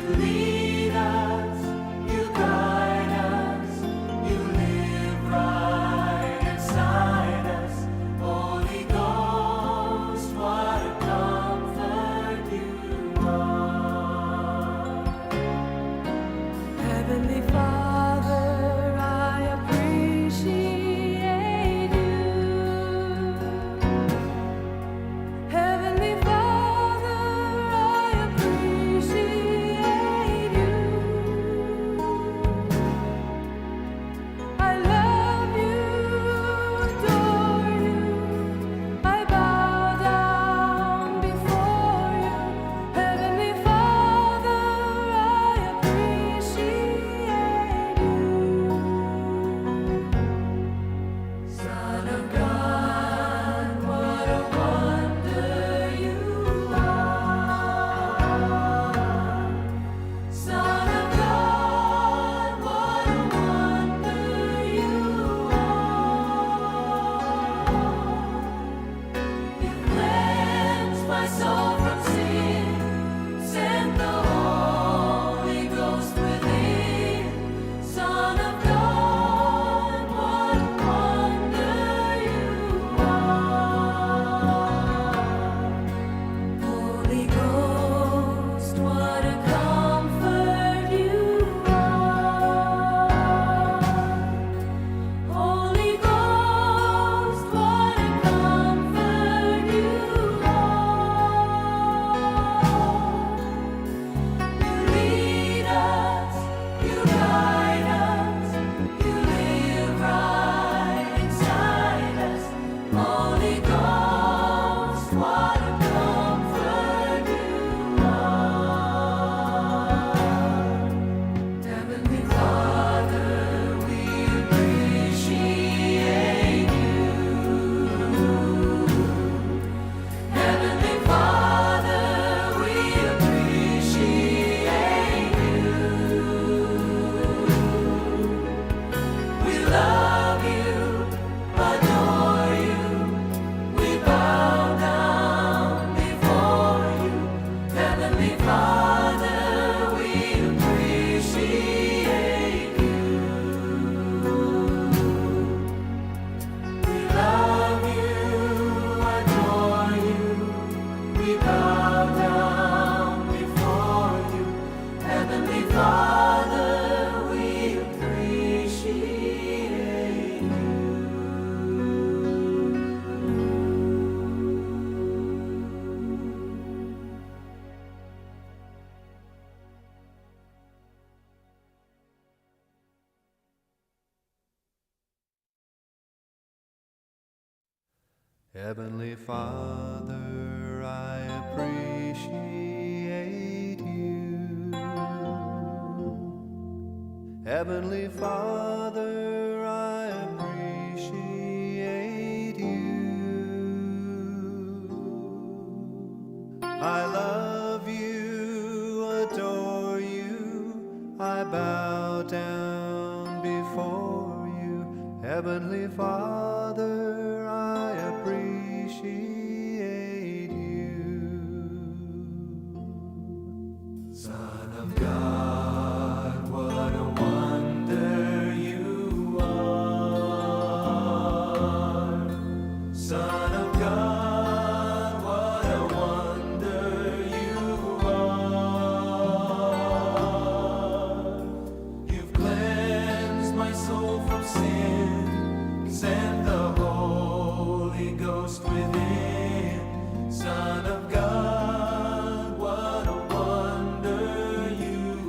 You lead us, you guide us, you live right inside us. Holy Ghost, what a comfort you are. Heavenly Father, I appreciate you. Heavenly Father, I appreciate you. I love you, adore you. I bow down before you. Heavenly Father, I appreciate you. Son of God, what a wonder you are. Son of God, what a wonder you are. You cleansed my soul from sin, sent the Holy Ghost within. Son of God, what a wonder you are. Holy Ghost, what a comfort you are. Holy Ghost, what a comfort you are. You lead us, you guide us, you live right inside us. Holy Ghost, what a comfort you are. Heavenly Father, we appreciate you. Heavenly Father, we appreciate you. We love you, adore you. We bow down before you. Heavenly Father, we appreciate you. We love you, adore you. We bow down before you. Heavenly Father, we appreciate you. Heavenly Father, I appreciate you. Heavenly Father, I appreciate you. I love you, adore you, I bow down before you. Heavenly Father, I appreciate you. Son of God, what a wonder you are. Son of God, what a wonder you are. You've cleansed my soul from sin, sent the Holy Ghost within. Son of God, what a wonder you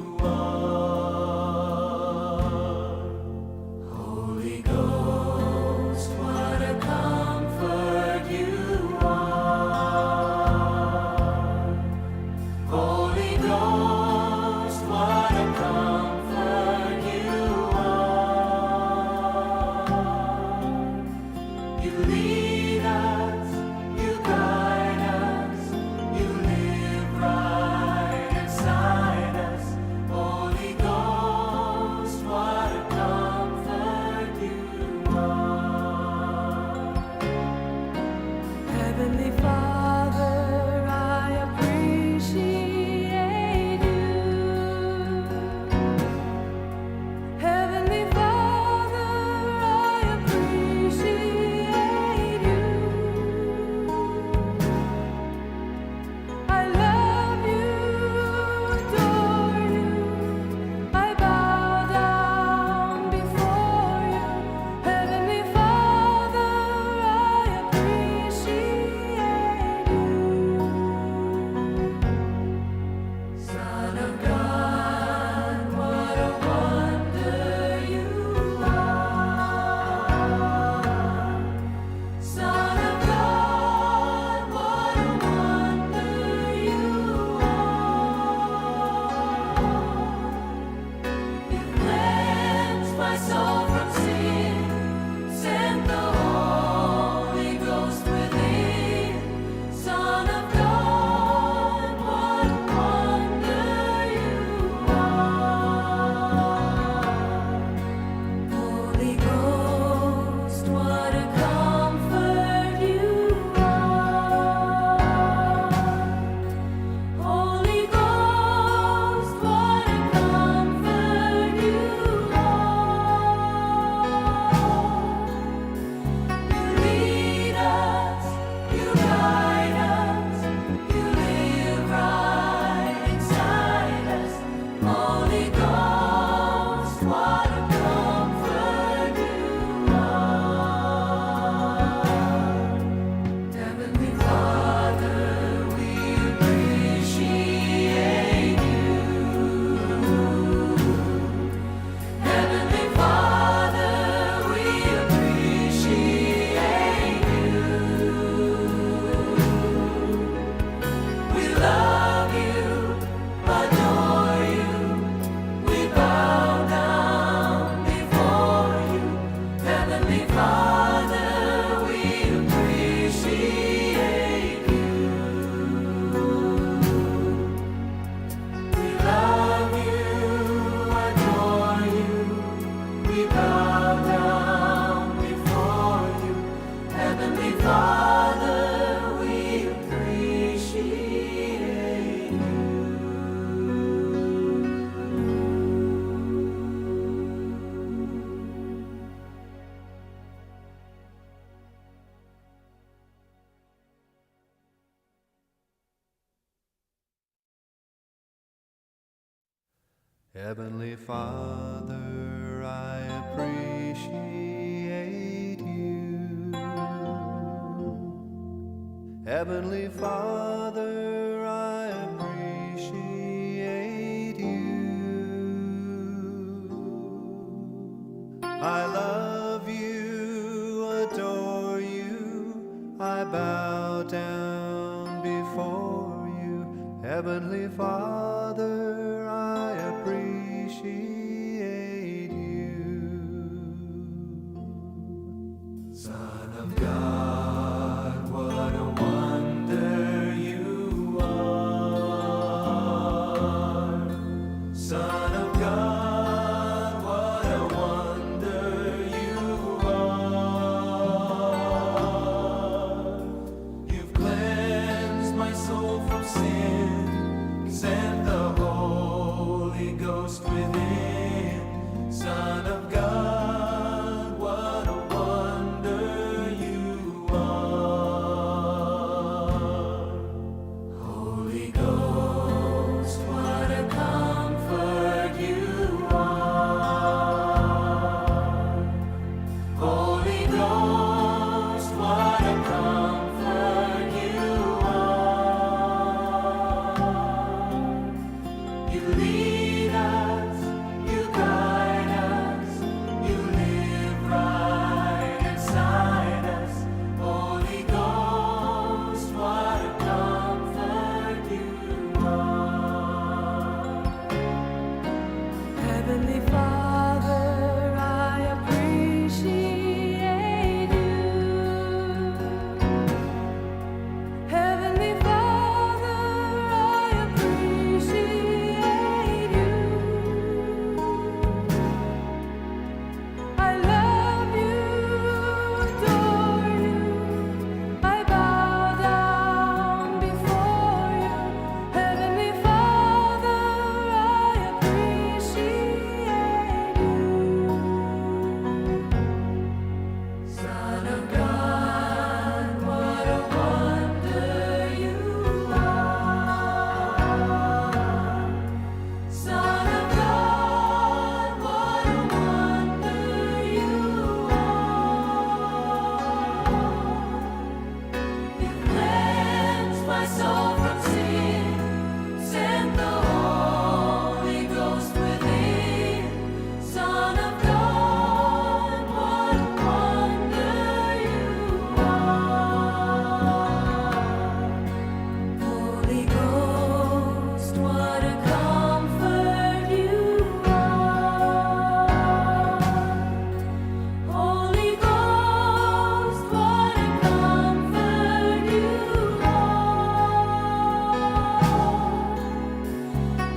Heavenly Father, I appreciate you. Heavenly Father, I appreciate you. I love you, adore you, I bow down before you. Heavenly Father, I appreciate you. Son of God, what a wonder you are. Son of God, what a wonder you are. You've cleansed my soul from sin, sent the Holy Ghost within. Son of God, what a wonder you are. Holy Ghost, what a comfort you are. Holy Ghost, what a comfort you are. You lead us, you guide us, you live right inside us. Holy Ghost, what a comfort you are. Heavenly Father, I appreciate you. Heavenly Father, I appreciate you. I love you, adore you. I bow down before you. Heavenly Father, I appreciate you. Son of God, what a wonder you are. Son of God, what a wonder you are. You cleansed my soul from sin, sent the Holy Ghost within. Son of God, what a wonder you are. Holy Ghost, what a comfort you are. Holy Ghost, what a comfort you are.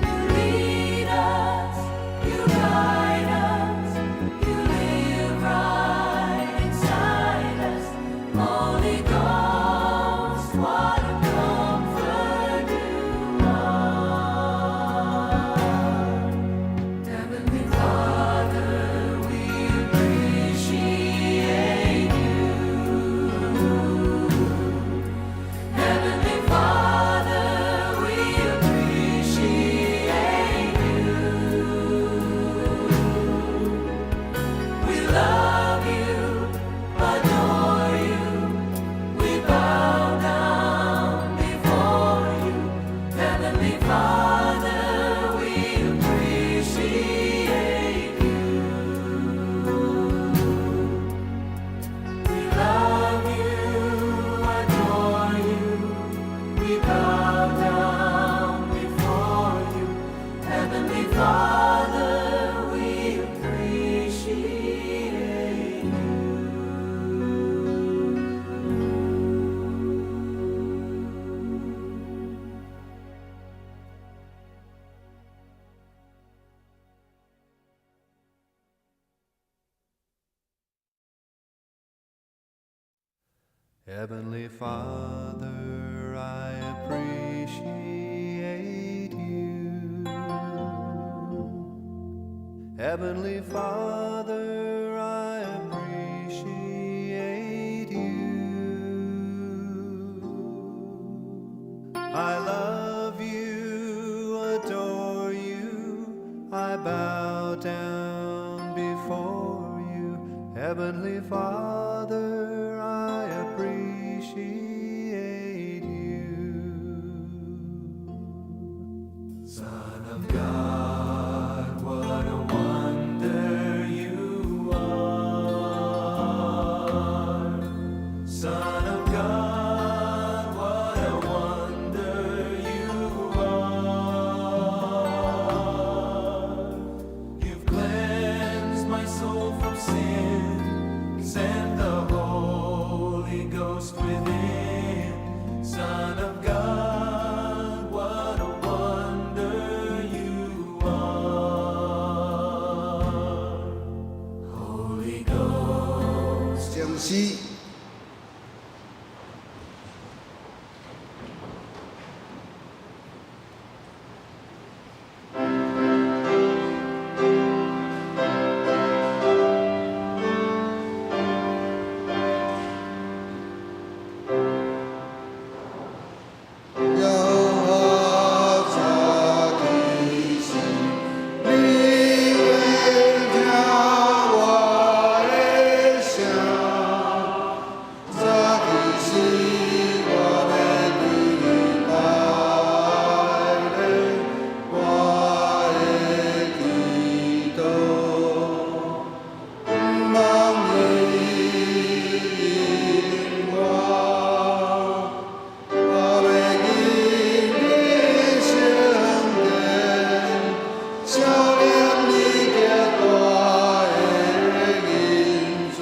You lead us, you guide us, you live right inside us. Holy Ghost, what a comfort you are. Heavenly Father, we appreciate you. Heavenly Father, we appreciate you. We love you, adore you. We bow down before you. Heavenly Father, we appreciate you. We love you, adore you. We bow down before you. Heavenly Father, we appreciate you. Heavenly Father, I appreciate you. Heavenly Father, I appreciate you. I love you, adore you. I of God, what a wonder you are. Son of God, what a wonder you are. You've cleansed my soul from sin, sent the Holy Ghost within. Son of God, what a wonder you are. Holy Ghost. 靜思。由我早起時，你會聽我的聲。早起時，我欲對你拜禮，我的祈禱，望你應我。我欲進你聖殿，想念你極大的恩慈，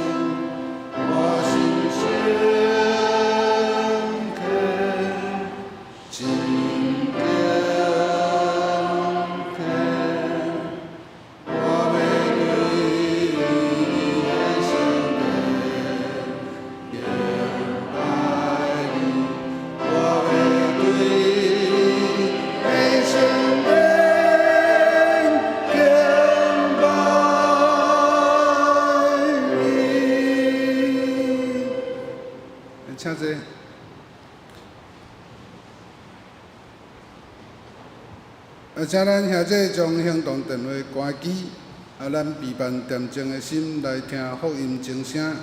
我心誠懇，真敬虔。我欲對你的聖殿敬拜你。我欲對你聖殿敬拜你。請坐。啊，請咱兄弟將行動電話關機，啊，咱備辦恬靜的心來聽福音鐘聲。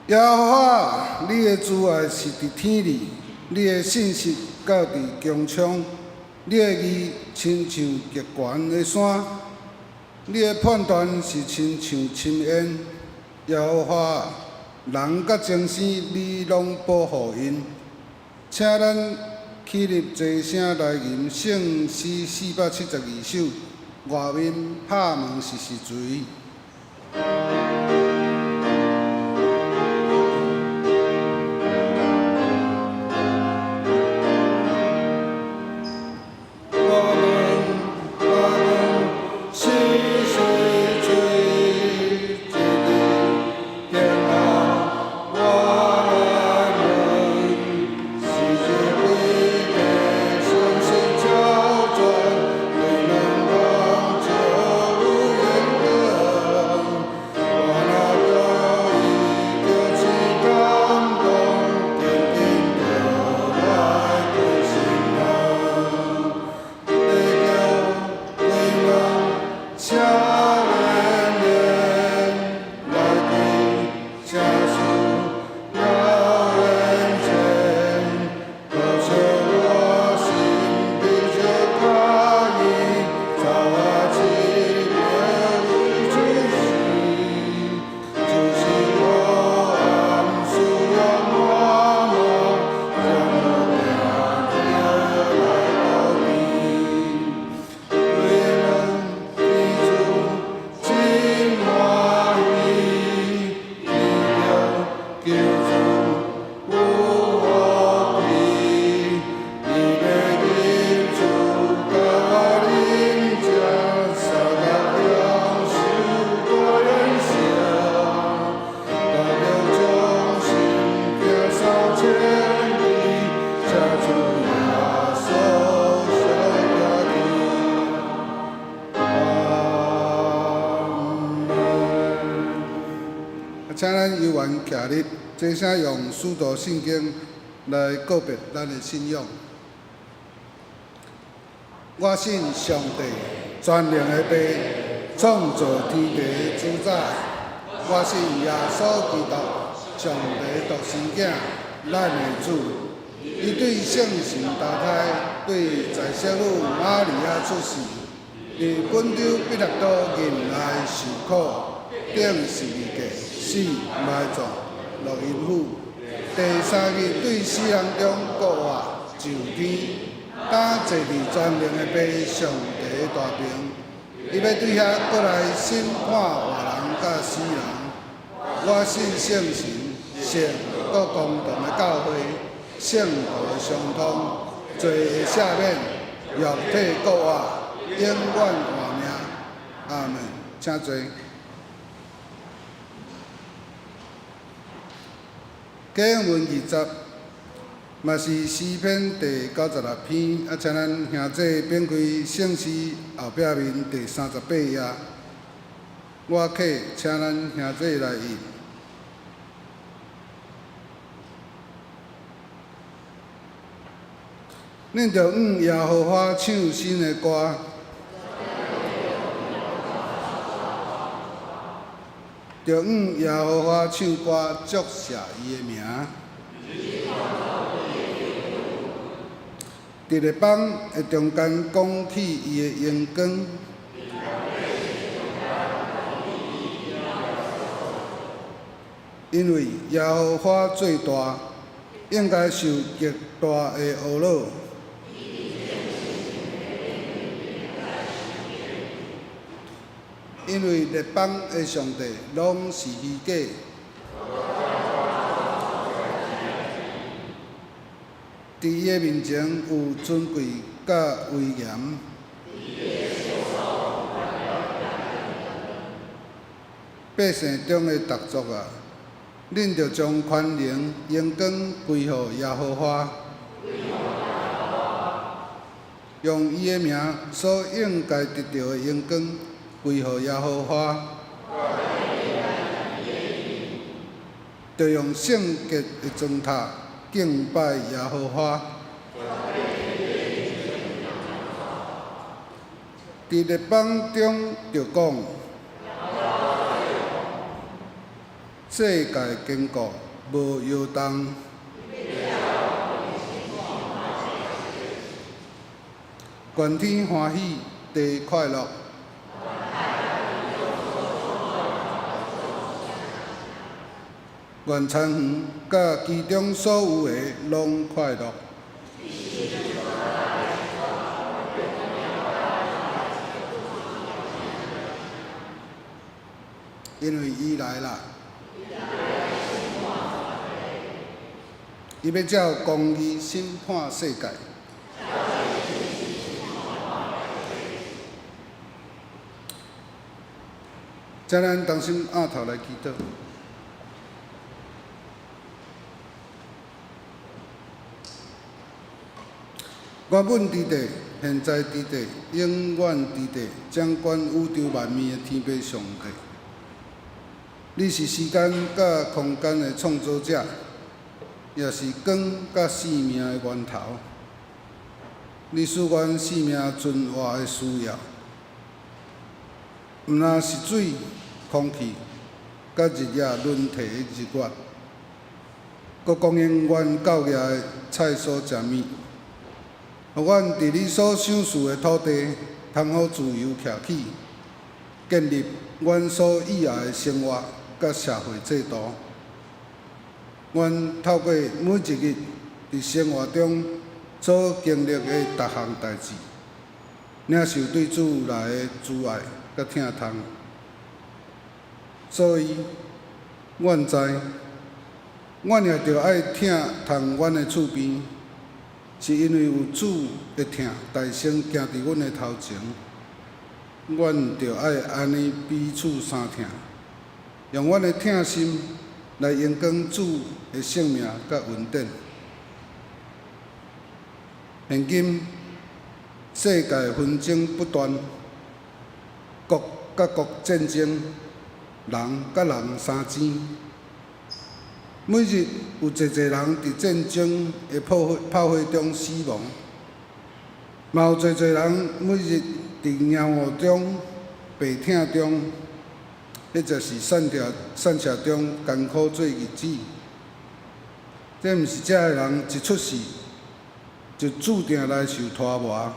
耶和華，你的慈愛是佇天裡，你的信實到佇穹蒼，你的義親像極懸的山，你的判斷是親像深淵。耶和華，人佮精生，你攏保護𪜶。請咱起立齊聲來吟聖詩472首，外面拍門是時陣。我問我問是誰做這日等候我來問，是這彼個相信超轉，對兩人就有緣分。我若著伊就起感動，緊緊就來開心門。欲叫開門，請連連來開，請恕了眼前，可惜我心比這較易，走啊起別出世，就是黑暗需要滿滿，將路行來到底。開門天主真歡喜，得著救主有福氣，伊欲入厝共我啉食，相共享受大筵席，甲著忠心行三千里，請主耶穌相行去。阿門。請咱有緣徛立，齊聲用使徒信經來告別咱的信仰。我信上帝，全能的父，創造天地的主宰。我信耶穌基督，上帝獨生囝，咱的主。伊對聖神投胎，對在聖母瑪利亞出世，佇本丟彼拉多忍耐受苦，釘十字架，死埋葬，落陰府。第三日對死人中復活，上天，擔坐佇全能的父上帝的大爿。伊欲對遐閣來審判活人佮死人。我信聖神，聖閣公同的教會，聖徒的相通，罪的赦免，肉體復活，永遠活命。阿門。請坐。經文20，嘛是詩篇第96篇。啊，請咱兄弟展開聖詩後壁面第38頁。我客請咱兄弟來印。恁著向耶和華唱新的歌，著向耶和華唱歌，祝謝伊的名。佇列邦的中間講起伊的榮光。因為耶和華最大，應該受極大的呵咾。因為列邦的上帝攏是虛假。佇伊的面前有尊貴佮威嚴。百姓中的逐族啊，恁著將權能、榮光歸予耶和華，用伊的名所應該得著的榮光歸予耶和華，著用聖潔的磚塔敬拜耶和華。佇列邦中著講，世界堅固無搖動。願天歡喜，地快樂。願田園佮其中所有的攏快樂。因為伊來啦，伊欲照公義審判世界。請咱同心徼頭來祈禱。原本佇地，現在佇地，永遠佇地，掌管宇宙萬物的天父上帝，你是時間佮空間的創造者，也是光佮生命的源頭。你賜阮生命存活的需要，毋但是水、空氣佮日夜輪替的日月，閣供應阮到額的菜蔬食物，予阮佇你所賞賜的土地，通好自由徛起，建立阮所意愛的生活佮社會制度。阮透過每一日佇生活中所經歷的逐項代誌，領受對主來的慈愛佮疼痛。所以，阮知，阮也著愛疼痛阮的厝邊，是因為有主的疼代先行佇阮的頭前，阮著愛按呢彼此相疼，用阮的疼心來榮光主的聖名佮恩典。現今世界紛爭不斷，國佮國戰爭，人佮人相爭。每日有濟濟人佇戰爭的炮火中死亡，嘛有濟濟人每日佇飢餓中、病痛中，或者是散赤中艱苦做日子。這毋是這个人一出世就注定來受拖磨，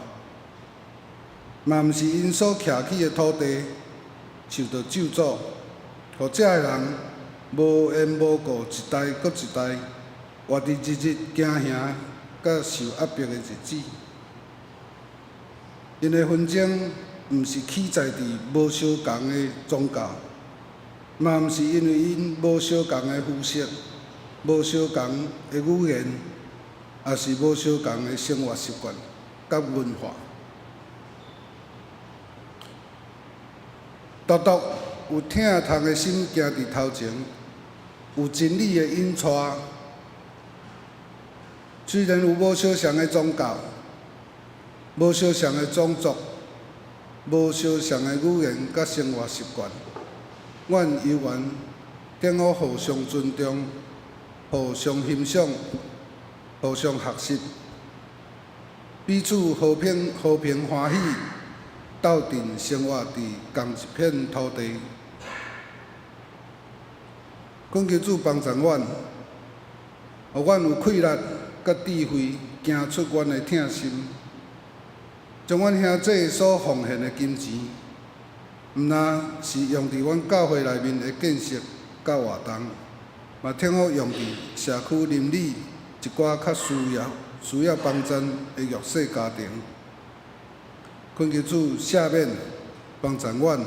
嘛毋是𪜶所徛起的土地受到咒詛，予這个人無緣無故一代閣一代活佇日日驚嚇佮受壓迫的日子。𪜶的紛爭毋是起在佇無相仝的宗教，嘛毋是因為𪜶無相仝的膚色、無相仝的語言，也是無相仝的生活習慣佮文化。獨獨有疼痛的心行佇頭前，有真理的引帶。雖然有無相仝的宗教、無相仝的種族、無相仝的語言佮生活習慣，阮猶原當好互相尊重、互相欣賞、互相學習，彼此和平歡喜，鬥陣生活佇仝一片土地。懇求主幫助阮，予阮有氣力佮智慧，行出阮的疼心，將阮兄弟所奉獻的金錢，毋但是用佇阮教會內面的建設佮活動，嘛通好用佇社區鄰里一寡較需要幫助的弱勢家庭。懇求主赦免，幫助阮，予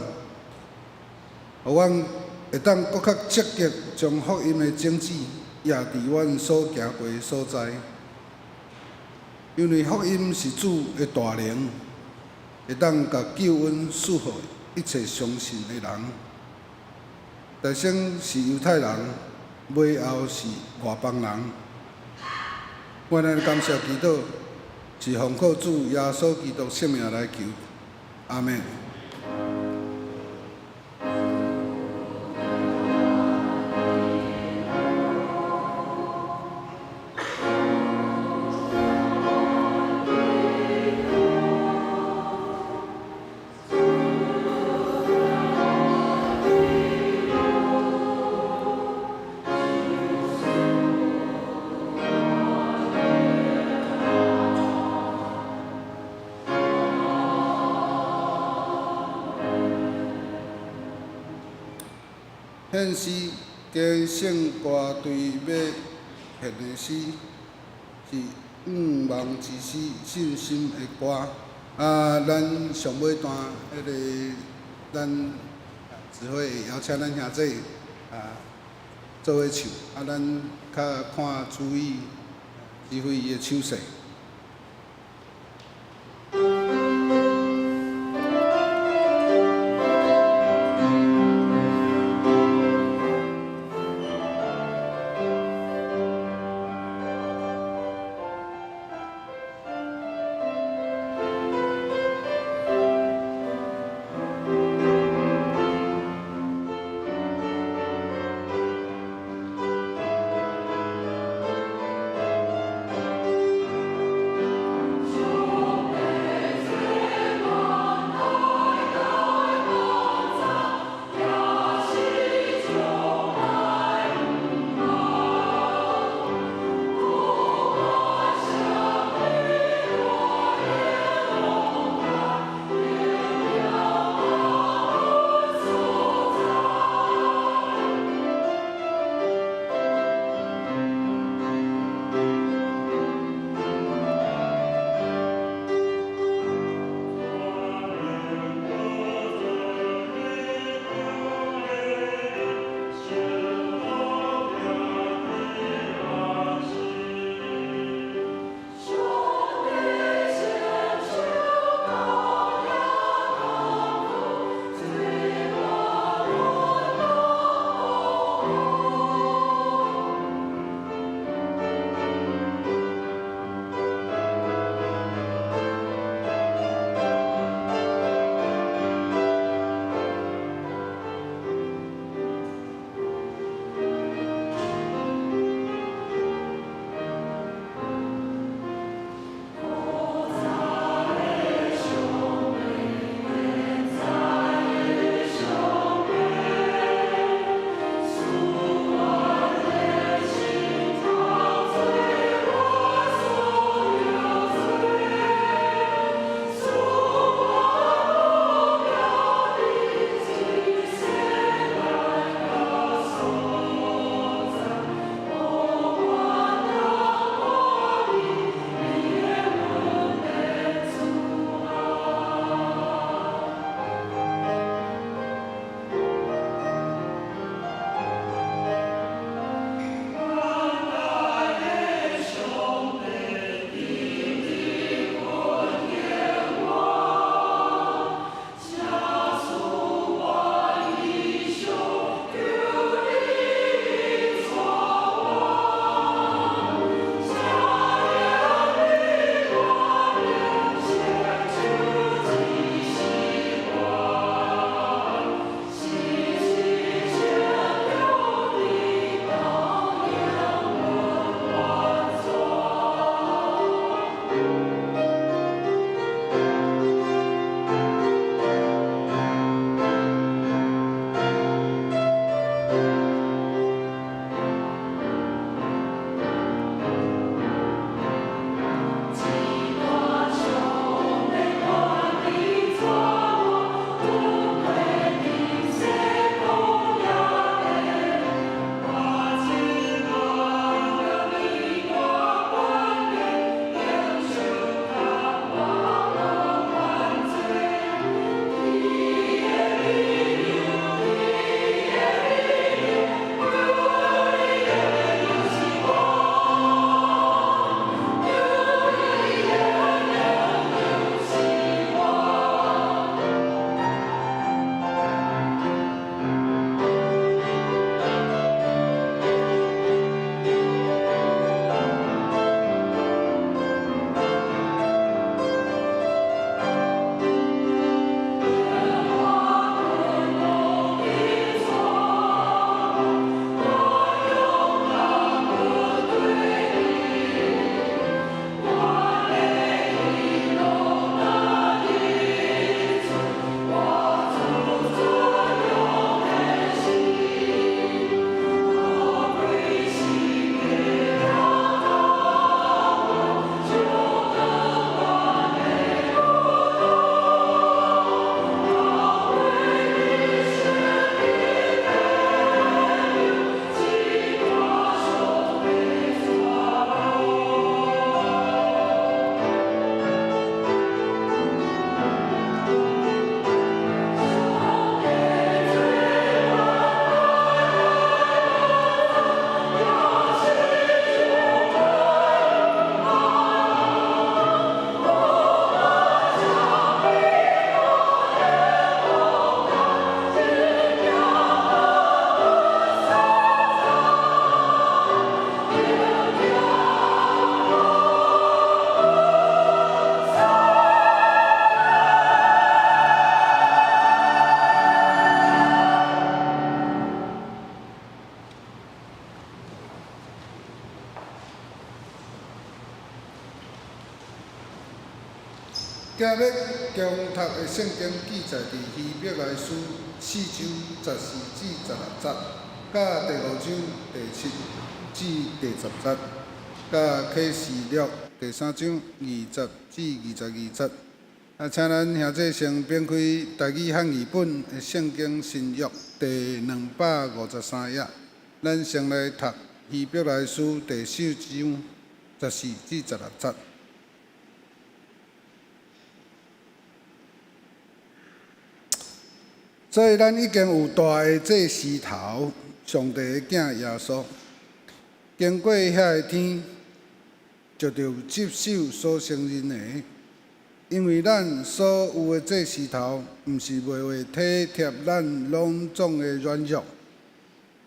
阮會當閣較積極將福音的種子掖佇阮所行過的所在。因為福音是主的大能，會當共救恩賜予一切相信的人。大先是猶太人，尾後是外邦人。阮的感謝祈禱是奉靠主耶穌基督聖名來求，阿們。獻詩加聖歌隊欲獻的詩是仰望之詩，信心的歌。啊，咱上尾段彼个咱指揮會邀請咱兄弟啊做伙唱，啊，咱較看注意指揮伊的手勢。今日恭讀的聖經記載佇希伯來書四章14至16節，佮第五章第7至第10節，佮啟示錄第三章20至22節。啊，請咱兄弟先翻開台語漢語本的聖經新約第253頁，咱先來讀希伯來書第四章14至16節。所以咱已經有大的祭司頭，上帝的囝耶穌，經過遐个天，就著接受所承認的。因為咱所有的祭司頭，毋是袂會體貼咱攏總的軟弱，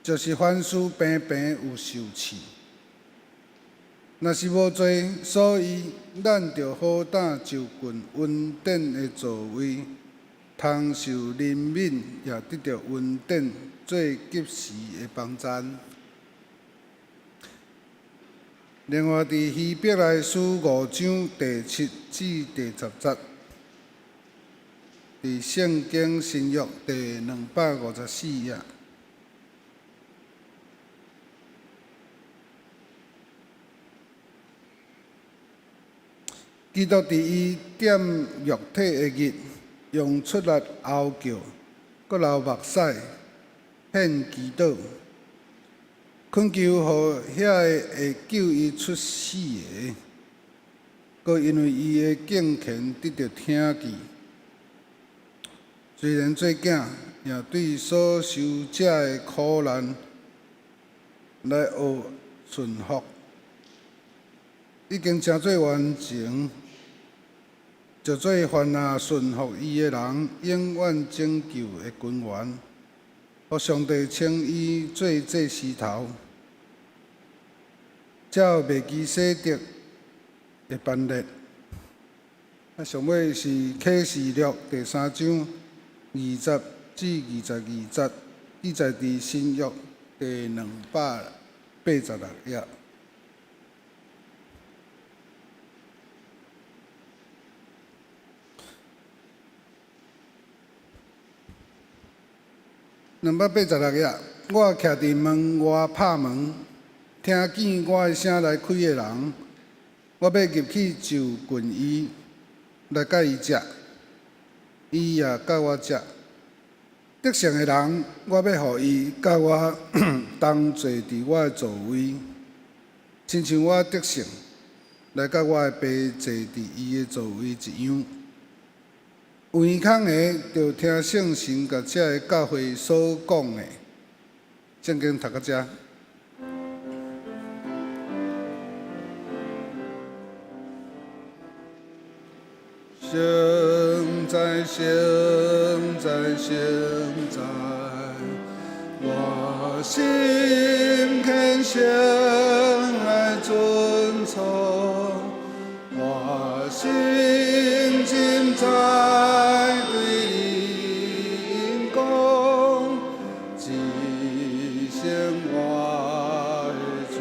就是凡事平平有受試。若是無濟，所以咱著好膽就近恩典的座位，通受憐憫，也得著恩典做及時的幫贊。另外，佇希伯來書五章第7至第10節，佇聖經新約第254頁。基督佇伊點肉體的日，用出力哀叫，閣流目屎，獻祈禱，懇求予遐个會救伊出死的，閣因為伊的敬虔得著聽見。雖然做囝，也對所受這个苦難來學順服，已經成做完全，就做凡若順服伊的人，永遠拯救的根源。予上帝稱伊做祭司頭，照麥基洗德的班列。啊，上尾是啟示錄第三章20至22節，記載佇新約第286頁。286頁，我徛佇門外拍門，聽見我的聲來開的人，我欲入去就近伊，來佮伊食，伊也佮我食。得勝的人，我欲予伊佮我同坐佇我的座位，親像我得勝，來佮我的爸坐佇伊的座位一樣。有耳孔的，就聽聖神共這个教會所講的。聖經讀到遮。聖哉，聖哉，聖哉，我心虔誠來尊崇，我心深知對你講，至聖我的主。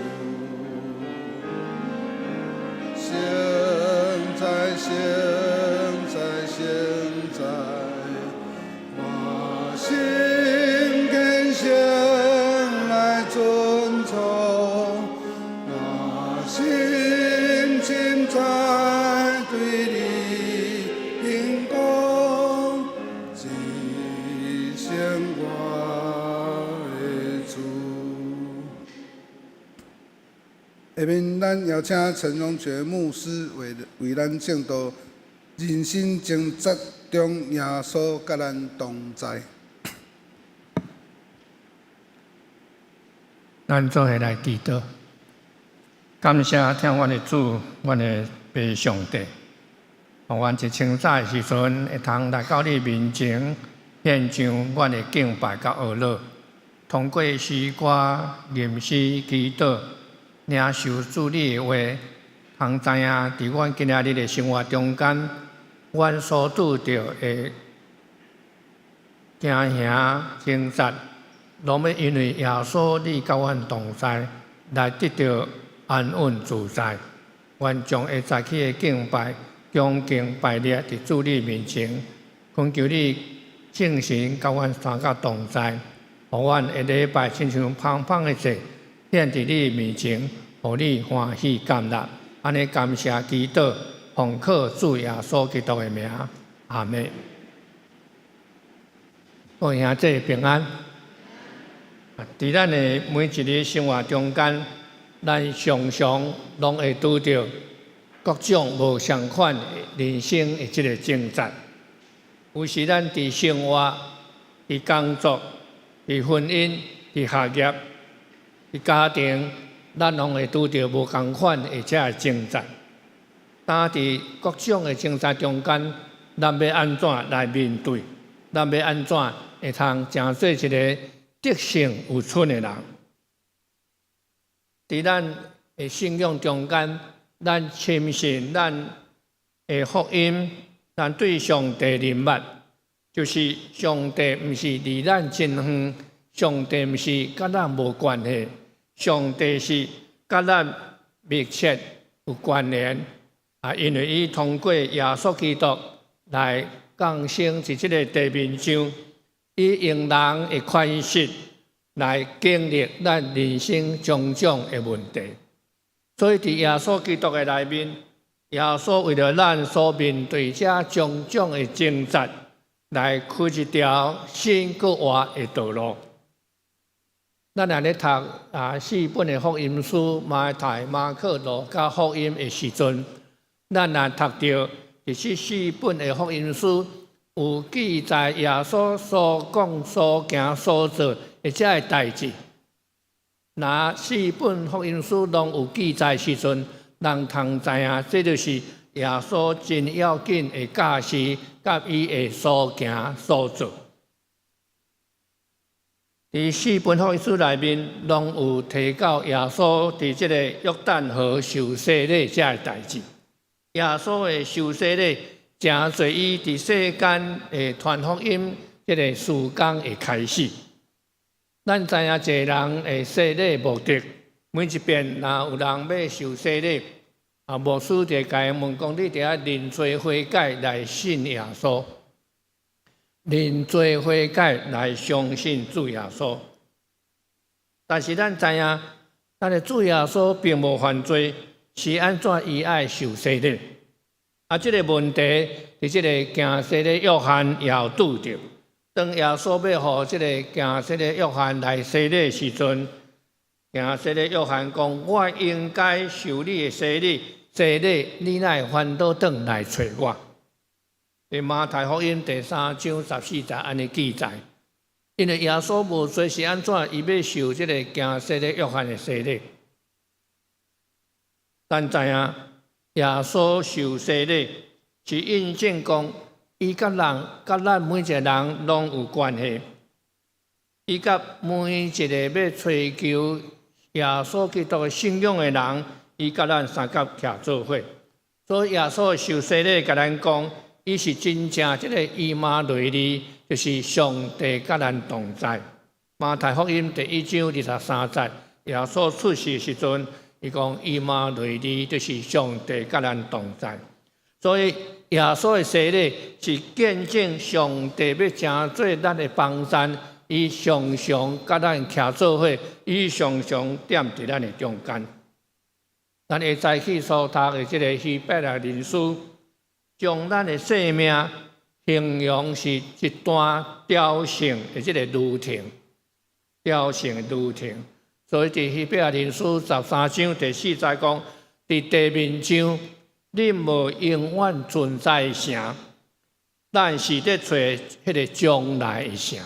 聖哉，聖哉，聖哉，我心虔誠來尊崇，我心深知對你講，至聖我的主。下面咱邀請陳榮覺牧師為為咱證道，人生掙扎中，耶穌佮咱同在。咱做伙來祈禱，感謝疼阮的主，阮的父上帝，予阮一清早的時陣會通來到你面前，獻上阮的敬拜佮哀樂，通過詩歌、吟詩、祈禱，領受主你的話，通知影佇阮今仔日的生活中間，阮所拄著的驚嚇掙扎，攏欲因為耶穌你佮阮同在，來得著安穩自在。阮將會早起的敬拜恭敬排列佇主你面前，懇求你聖神佮阮三甲同在，予阮的禮拜親像芳芳的祭，獻佇你面前，予你歡喜甘樂。按呢感謝祈禱，奉靠主耶穌基督的名，阿們。各位兄弟平安。佇咱的每一日生活中間，咱常常攏會拄著各種無相仝人生的這个掙扎。有時咱佇生活、佇工作、佇婚姻、佇學業、佇家庭，咱攏會拄著無仝款的這个掙扎。但佇各種的掙扎中間，咱欲按怎來面對？咱欲按怎會通成做一個得勝有春的人？佇咱的信仰中間，咱深信咱的福音，咱對上帝認捌，就是上帝毋是離咱真遠，上帝毋是佮咱無關係，上帝是佮咱密切有關聯。啊，因為伊通過耶穌基督來降生佇這个地面上，伊用人的款式來經歷咱人生種種的問題。所以，佇耶穌基督的內面，耶穌為著咱所面對這種種的掙扎，來開一條新閣活的道路。咱若咧讀四本的福音書，馬太、馬可、路加福音的時陣，咱若讀著佇這四本的福音書有記載耶穌所講、所行、所做的這个代誌，若四本福音書攏有記載時陣，人通知影，這就是耶穌真要緊的教示，佮伊的所行所做。佇四本福音書內面，攏有提到耶穌佇這个約旦河受洗禮這个代誌。耶穌的受洗禮，成做伊佇世間的傳福音這个事工的開始。咱知影濟人的洗禮目的，每一遍若有人欲受洗禮，牧師就共𪜶問講：你著愛認罪悔改來信耶穌，認罪悔改來相信主耶穌。但是咱知影，咱的主耶穌並無犯罪，是按怎伊愛受洗禮？這个問題，佇這个行洗禮約翰也有拄著。當耶穌欲予這个行洗禮約翰來洗禮時陣，行洗禮約翰講：我應該受你的洗禮，洗禮你哪會反倒轉來揣我？佇馬太福音第三章十四節按呢記載。因為耶穌無罪是按怎伊欲受這个行洗禮約翰的洗禮？咱知影耶穌受洗禮是印證講，伊佮人、佮咱每一个人攏有關係。伊佮每一个欲揣求耶穌基督的信仰的人，伊佮咱相佮徛做伙。所以耶穌的受洗禮，共咱講，伊是真正這个以馬內利，就是上帝佮咱同在。馬太福音第一章二十三節，耶穌出世時陣，伊講以馬內利，就是上帝佮咱同在。所以耶穌的洗禮是見證上帝欲成做咱的幫贊，伊常常佮咱徛做伙，伊常常踮佇咱的中間。咱會早起所讀的這个希伯來人書，將咱的生命形容是一段朝聖的這个旅程，朝聖的旅程。所以佇希伯來人書十三章第四節講，佇地面上，恁無永遠存在的城，咱是咧揣彼个將來的城。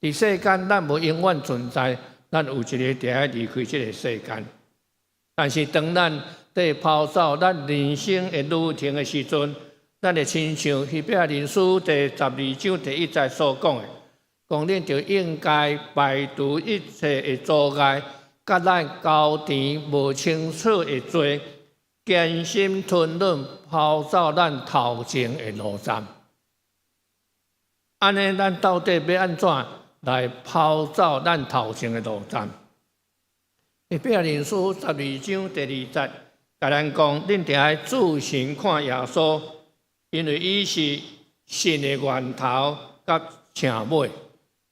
佇世間，咱無永遠存在，咱有一日著愛離開這个世間。但是當咱佇拋走咱人生的旅程的時陣，咱會親像希伯來人書第十二章第一節所講的，講恁著應該排除一切的阻礙，佮咱糾纏無清楚的罪，堅心吞忍拋走咱頭前的路障。按呢，咱到底欲按怎來拋走咱頭前的路障？希伯來人書十二章第二節，共咱講，恁著愛注神看耶穌，因為伊是信的源頭佮成尾，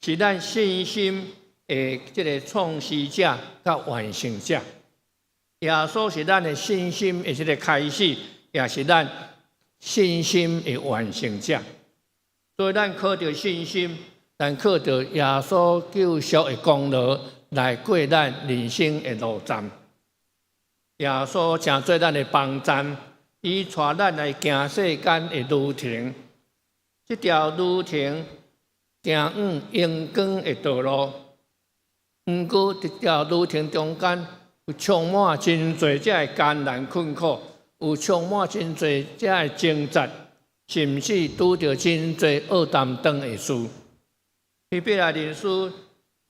是咱信心的這个創始者佮完成者。耶穌是咱的信心的這个開始，也是咱信心的完成者。所以咱靠著信心，咱靠著耶穌救贖的功勞來過咱人生的路站。耶穌成做咱的幫贊，伊帶咱來行世間的旅程。這條旅程行往榮光的道路，毋過這條旅程中間有充滿真濟這个艱難困苦，有充滿真濟這个掙扎，甚至拄著真濟惡擔當的事。希伯來人書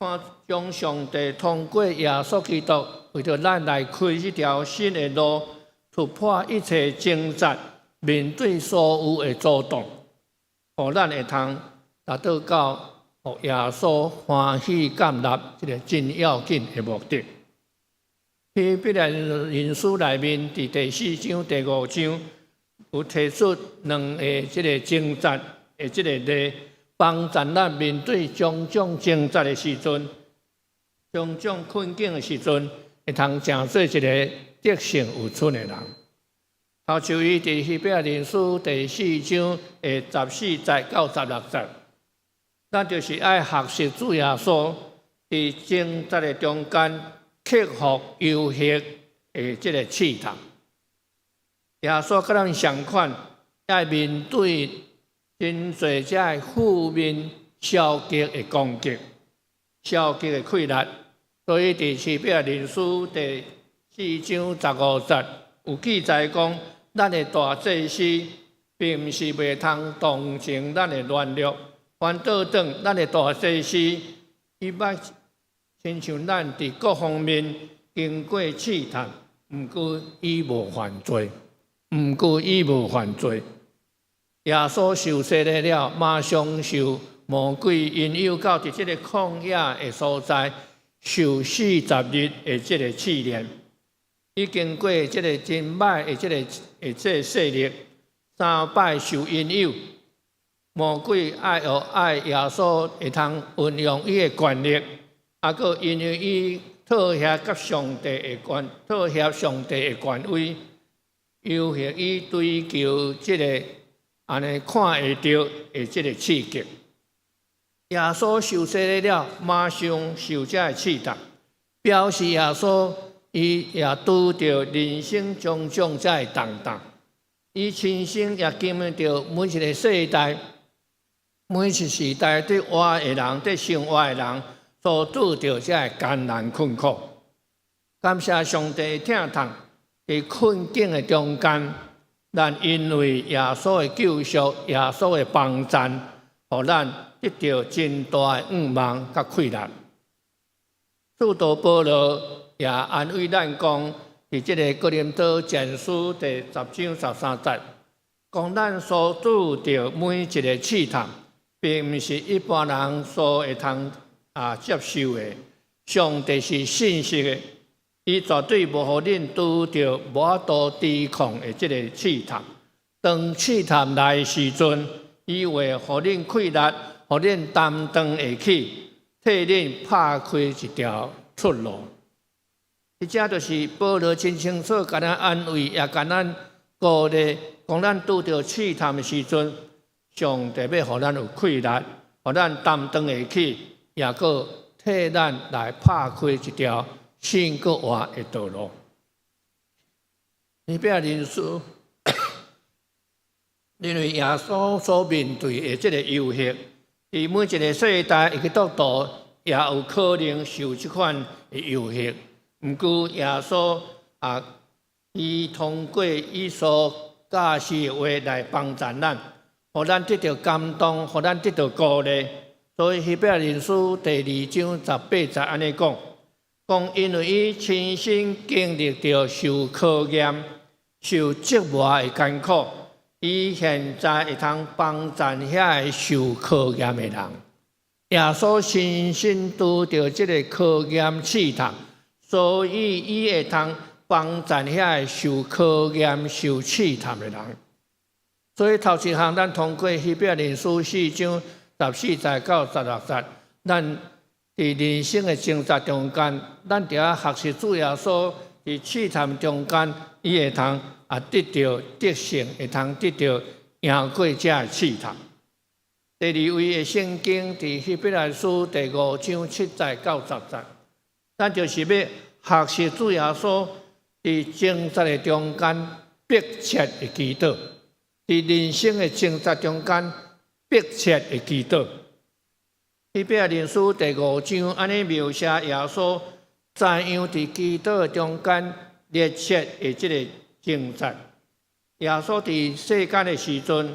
看將上帝通過耶穌基督，為著咱來開這條新的路，突破一切掙扎，面對所有的阻擋，予咱會通達到到予耶穌歡喜接納這个真要緊的目的。希伯來人書內面，佇第四章、第五章有提出兩個這个掙扎的這个例，幫助咱面對種種掙扎的時陣，種種困境的時陣，會通成做一个得勝有剩的人。頭像伊佇希伯來人書第四章的14節到16節，咱就是愛學習主耶穌佇掙扎的中間克服誘惑的這个試探。耶穌佮咱相款，愛面對真濟這个負面消極的攻擊、消極的氣力。所以佇希伯來人書第四章15節有記載講，咱的大祭司並毋是袂通同情咱的軟弱，反倒轉咱的大祭司，伊捌親像咱佇各方面經過試探，毋過伊無犯罪，毋過伊無犯罪。耶穌受洗禮了，馬上受魔鬼引誘到佇這个曠野的所在，受四十日的這个試煉。伊經過這个真歹的這个勢力，三擺受引誘，魔鬼愛予愛耶穌會通運用伊的權力，啊，閣因為伊妥協佮上帝的權，妥協上帝的權威，誘惑伊追求這个按呢看會著的這个刺激。耶穌受洗禮了，馬上受這个試探，表示耶穌伊也拄著人生種種這个動盪，伊親身也經歷著每一个世代、每一時代佇活的人、佇生活的人所拄著這个艱難困苦。感謝上帝疼痛，佇困境的中間，咱因為耶穌的救贖、耶穌的幫贊，予咱得著真大的向望佮氣力。使徒保羅也安慰咱講，佇這个哥林多前書第10章13節，講咱所拄著每一个試探，並毋是一般人所會通接受的。上帝是信實的，伊絕對無予恁拄著無法度抵抗的這个試探。當試探來的時陣，伊會予恁氣力，予恁擔當會起，替恁拍開一條出路。這就是保羅真清楚，共咱安慰，也共咱鼓勵，講咱拄著試探的時陣，上帝欲予咱有氣力，予咱擔當會起，也閣替咱來拍開一條新閣活的道路。希伯來人書，因為耶穌所面對的這个誘惑，佇每一个世代的基督徒也有可能受這款的誘惑。毋過耶穌啊，伊通過伊所教示的話來幫助咱，予咱得著感動，予咱得著鼓勵。所以希伯來人書第2章18節按呢講，講因為伊親身經歷著受考驗、受折磨的艱苦，伊現在會通幫助遐个受考驗的人。耶穌親身拄著這个考驗試探，所以伊會通幫贊遐个受考驗、受試探的人。所以頭一項，咱通過希伯來書四章十四節到十六節，咱佇人生的掙扎中間，咱著愛學習主耶穌佇試探中間，伊會通啊得著得勝，會通得著贏過這个試探。第二位的聖經佇希伯來書第五章七節到十節，咱就是欲學習主耶穌佇掙扎的中間迫切的祈禱，佇人生的掙扎中間迫切的祈禱。希伯來書第五章按呢描寫耶穌怎樣佇祈禱的中間熱切的這個掙扎。耶穌佇世間的時陣，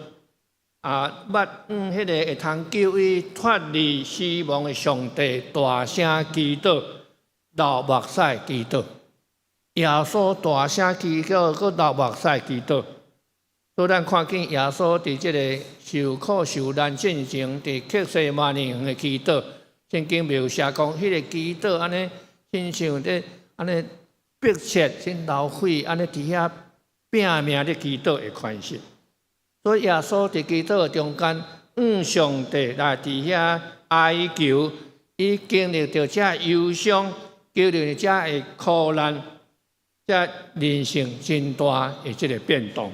啊，捌向彼個會通救伊脫離死亡的上帝大聲祈禱，流目屎祈禱。耶穌大聲祈禱，閣流目屎祈禱。所以咱看見耶穌佇這个受苦受難進前，佇客西馬尼園的祈禱，聖經描寫講，彼个祈禱按呢，親像咧按呢迫切、真流血，按呢佇遐拚命咧祈禱的款式。所以耶穌佇祈禱的中間，向上帝來佇遐哀求，伊經歷著這憂傷，經歷這个苦難，這人生真大的這个變動。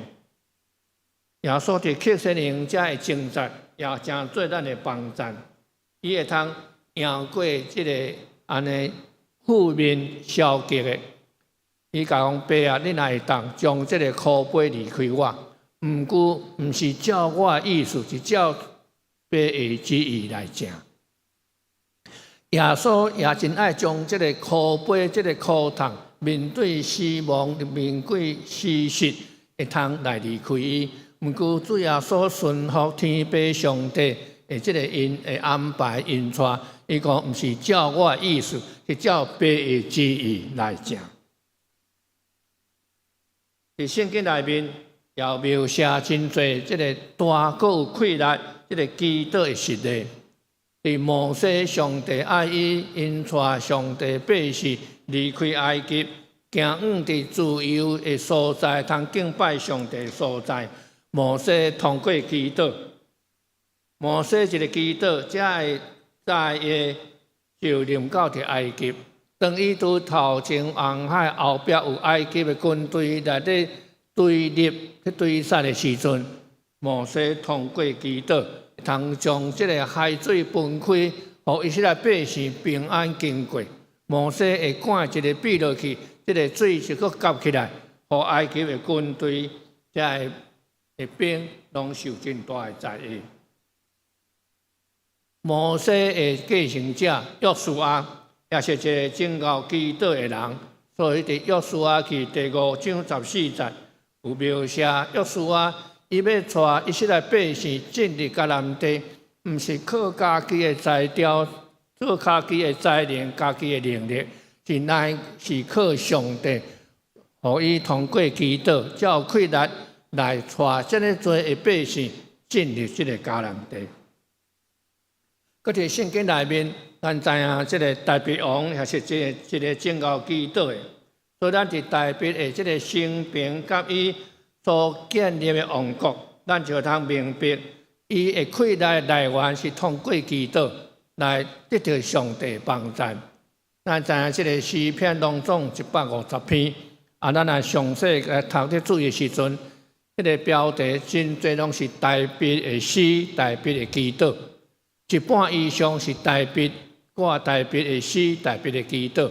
耶穌佇客西馬尼這个掙扎，也成做咱的幫贊。伊會通贏過這个按呢負面消極的。伊共講，爸啊，你若會當將這个苦杯離開我，毋過毋是照我的意思，是照爸的旨意來成。耶穌也真愛將這个苦杯、這个苦痛，面對死亡、面對事實，會通來離開伊。毋過主耶穌順服天父上帝的這个𪜶的安排引帶，伊講毋是照我的意思，是照爸的旨意來成。佇聖經內面也描寫真濟這个大閣有氣力，這个祈禱的實例。佇摩西，上帝愛伊引帶上帝百姓離開埃及，行往佇自由的所在，通敬拜上帝的所在。摩西通過祈禱，摩西一个祈禱，才會在伊就臨到佇埃及。當伊拄頭前紅海後壁有埃及的軍隊來咧追入去追殺的時陣，摩西通過祈禱，通將這个海水分開，予以色列百姓平安經過。摩西會趕一个臂落去，這个水就閣夾起來，予埃及的軍隊才會的兵攏受真大的災禍。摩西的繼承者約書亞也是一个真𠢕祈禱的人，所以佇約書亞記第五章十四節有描寫約書亞伊欲帶以色列百姓進入迦南地，毋是靠家己的才調、做家己的才能、家己的能力，是乃是靠上帝，予伊通過祈禱，才有氣力來帶這麼濟的百姓進入這个迦南地。閣佇聖經內面，咱知影這个大衛王也是一个一个真𠢕祈禱的，所以咱佇大衛的這个生平佮伊所建立的王國，咱就通明白，伊的氣力來源是通過祈禱來得著上帝幫助。咱知影這个詩篇當中一百五十篇，啊，咱若詳細來讀咧注意時陣，彼个標題真濟攏是大衛的詩、大衛的祈禱，一半以上是大衛掛大衛的詩、大衛的祈禱。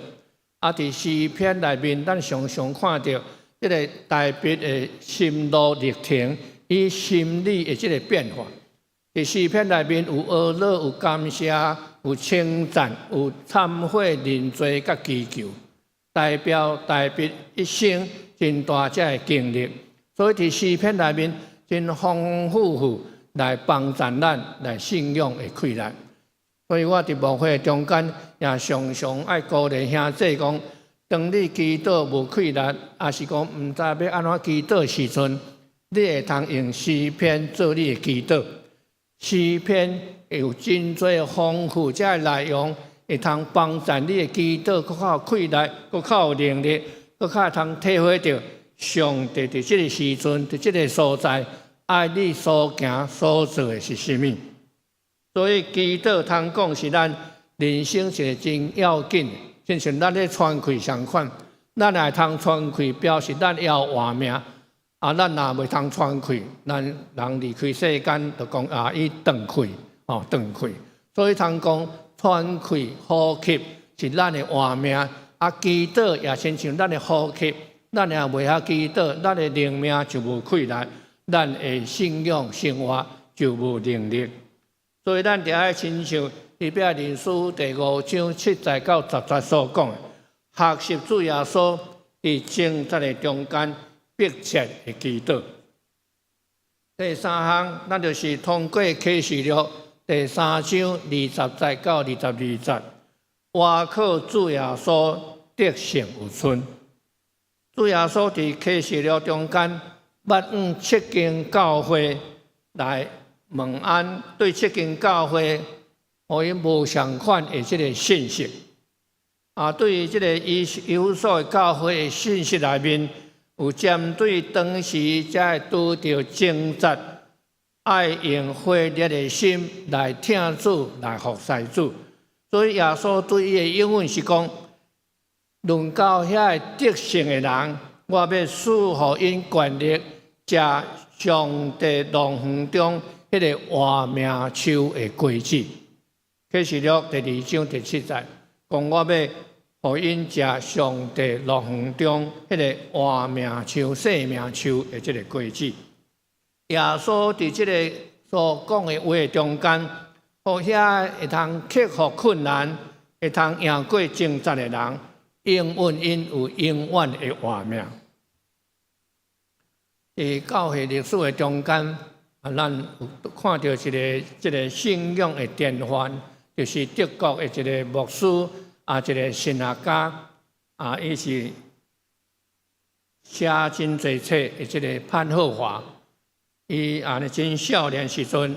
啊，佇詩篇內面，咱常常看著這个大衛的心路歷程，伊心理的這个變化。佇詩篇內面有哀樂、有感謝、有稱讚、有懺悔、認罪佮祈求，代表大衛一生真大這个經歷。所以佇詩篇內面真豐豐富富來幫助咱來信仰的氣力。所以我佇牧會中間也常常愛鼓勵兄弟講，當你祈禱無氣力，抑是講毋知欲按怎祈禱時陣，你會通用詩篇做你的祈禱。詩篇有真濟豐富這个內容，會通幫助你的祈禱閣較有氣力，閣較有能力，閣較會通體會著上帝佇這个時陣，佇這个所在，愛你所行所做的是啥物。所以祈禱通講是咱人生一个真要緊，親像咱咧喘氣相款，咱若會通喘氣，表示咱猶有活命。啊，咱若袂通喘氣，咱人離開世間，就講啊，伊斷氣，吼斷氣。所以通講喘氣呼吸是咱的活命，啊，祈禱也親像咱的呼吸，咱若袂曉祈禱，咱的靈命就無氣力，咱的信仰生活就無能力。所以咱著愛親像希伯來書第五章七節到十節所講的，學習主耶穌佇掙扎的中間迫切的祈禱。第三項，咱就是通過啟示錄第三章二十節到二十二節，倚靠主耶穌得勝有剩。主耶穌佇啟示錄中間，捌向七間教會來問安，對七間教會，予𪜶無相款的這个信息。啊，對於這个以弗所的教會的信息內面，有針對當時才會拄著掙扎，愛用火熱的心來疼主、來服侍主。所以耶穌對伊的應允是講：論到遐个得勝的人，我欲賜予𪜶權力，食上帝樂園中彼个活命樹的果子。啟示錄第二章第七節，講我欲予𪜶食上帝樂園中彼个活命樹、生命樹的這个果子。耶穌佇這个所講的話中間，予遐會通克服困難、會通贏過掙扎的人，應允𪜶有永遠的活命。佇教會歷史的中間，啊，咱有看著一个這个信仰的典範，就是德國的一个牧師啊，一个神學家啊，伊是寫真濟冊的這个潘霍華。伊按呢真少年時陣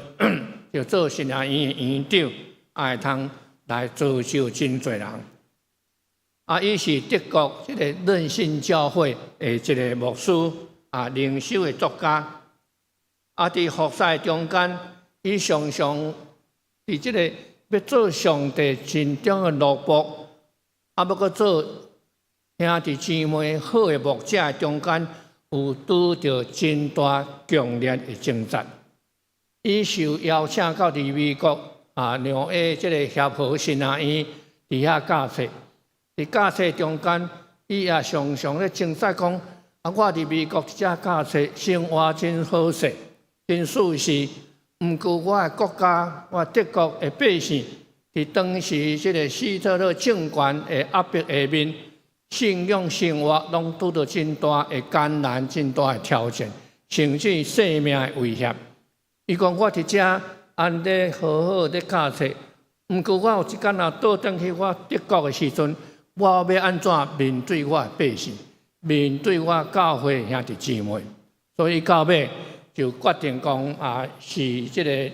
就做神學院的院長，啊會通來造就真濟人。啊，伊是德國這个認信教會的一个牧師啊，靈修的作家。啊，佇服侍中間，伊常常佇這个欲做上帝盡忠的奴僕，啊，欲閣做兄弟姊妹好的牧者中間，有拄著真大強烈的掙扎。伊受邀請到佇美國啊，紐約這个協和神學院佇遐教冊。佇教冊中間，伊也常常咧掙扎講：啊，我佇美國遮教冊，生活真好勢，真舒適。毋過我的國家，我德國的百姓，佇當時這个希特勒政權的壓迫下面，信仰生活攏拄著真大的艱難、真大的挑戰，甚至生命的威脅。伊講我佇遮按呢好好咧教冊，毋過我有一工若倒轉去我德國的時陣，我欲按怎面對我的百姓，面對我教會兄弟姊妹？所以到尾就決定講啊，辭這个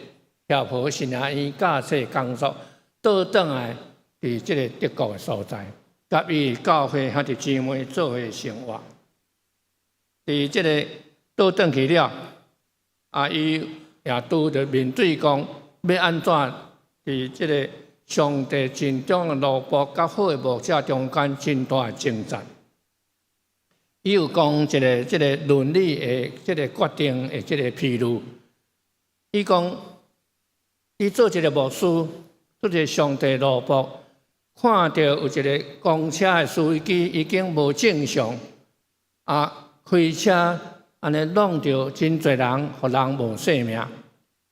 協和神學院教冊工作，倒轉來佇這个德國的所在，佮伊教會兄弟姊妹做伙生活。佇這个倒轉去了，啊，伊也拄著面對講，欲按怎佇這个上帝盡忠的奴僕佮好的牧者中間真大的掙扎。伊有講一个這个倫理的這个決定的這个譬喻。伊講，伊做一个牧師，做一个上帝奴僕，看著有一个公車的司機已經無正常，啊，開車按呢挵著真濟人，予人無性命。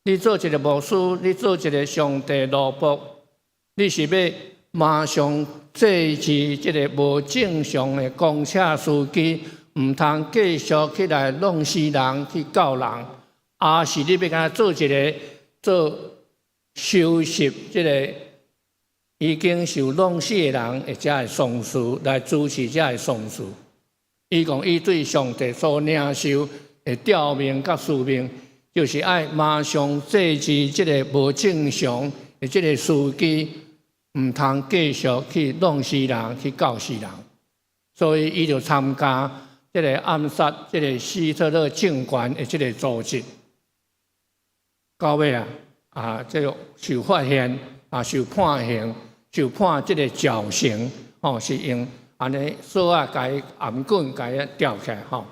你做一个牧師，你做一个上帝奴僕，你是欲馬上制止這个無正常的公車司機，毋通繼續起來弄死人去救人，抑是你欲共做一个做收拾這个已經受弄死的人的這个喪事來主持這个喪事？伊講伊對上帝所領受的召命佮使命，就是愛馬上制止這个無正常的這个司機，毋通繼續去弄死人，去救死人。所以伊就參加這个暗殺這个希特勒政權的這个組織。到尾啊，這个受發現啊，受判刑，受判這个絞刑，吼，是用按呢索仔共伊頷棍共伊吊起來，吼。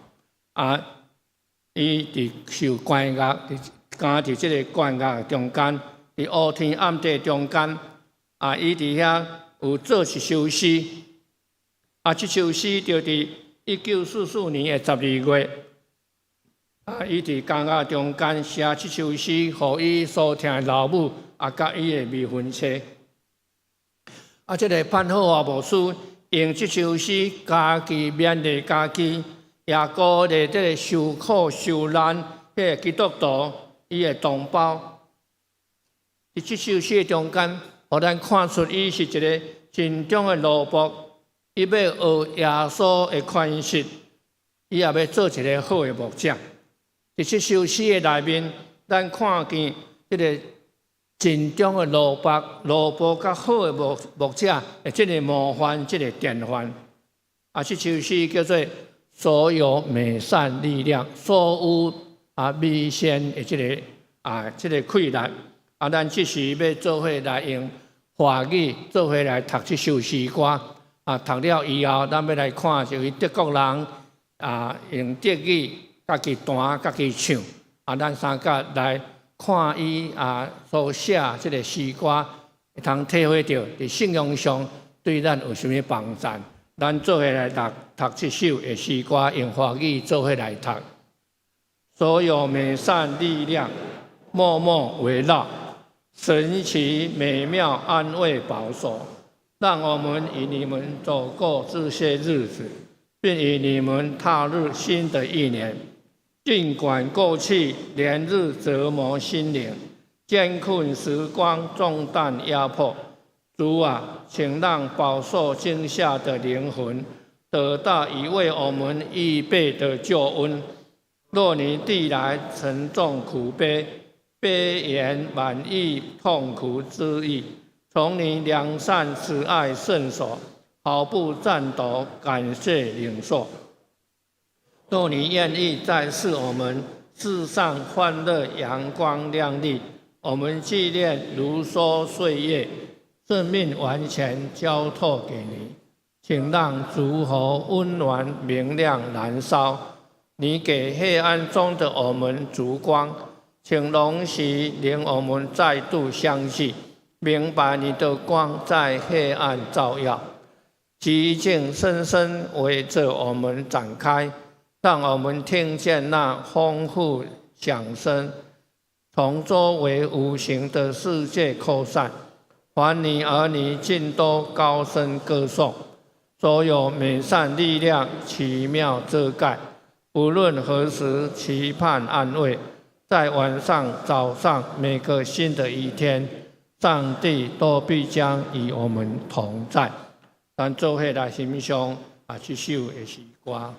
啊，伊佇受關押，佇監佇這个關押中間，佇烏天暗地中間，啊，伊佇遐有做一首詩，啊，這首詩就佇1944年的12月，啊，伊佇監獄中間寫這首詩，予伊所疼的老母，啊，佮伊的未婚妻。啊，這个潘霍華牧師用這首詩，家己勉勵家己，也鼓勵這个受苦受難彼個基督徒，伊的同胞。佇這首詩中間，予咱看出伊是一个真忠的奴僕，伊欲學耶穌的款式，伊也欲做一个好的牧者。佇這首詩的內面，咱看見這个盡忠的奴僕、奴僕佮好的牧者的這个模範、這个典範。啊，這首詩叫做“所有美善力量”，所有啊美善的這个氣力。啊，咱這時欲做伙來用華語做伙來讀這首詩歌。啊，讀了以後，咱欲來看一位德國人啊，用德語家己彈、家己唱。啊，咱三甲來看伊啊所寫這个詩歌，會通體會著佇信仰上對咱有啥物幫助。咱做伙來讀讀這首的詩歌，用華語做伙來讀。所有美善力量默默圍繞，神奇美妙安慰保守，讓我們與你們走過這些日子，並與你們踏入新的一年。儘管過去連日折磨心靈，艱困時光重擔壓迫，主啊，請讓飽受驚嚇的靈魂得到已為我們預備的救恩。若你遞來沉重苦杯，悲言滿溢痛苦之意，從你良善慈愛聖手，毫不顫抖，感謝領受。若你願意再賜我們世上歡樂、陽光亮麗，我們紀念如梭歲月，生命完全交託給你，請讓燭火溫暖明亮燃燒。你給黑暗中的我們燭光，請容許領我們再度相聚，明白你的光在黑暗照耀，寂靜深深圍著我們展開。讓我們聽見那豐富響聲，從周圍無形的世界擴散。凡你兒女盡都高聲歌頌，所有美善力量奇妙遮蓋，不論何時期盼安慰，在晚上、早上每個新的一天，上帝都必將與我們同在。咱做伙來欣賞啊，這首的詩歌。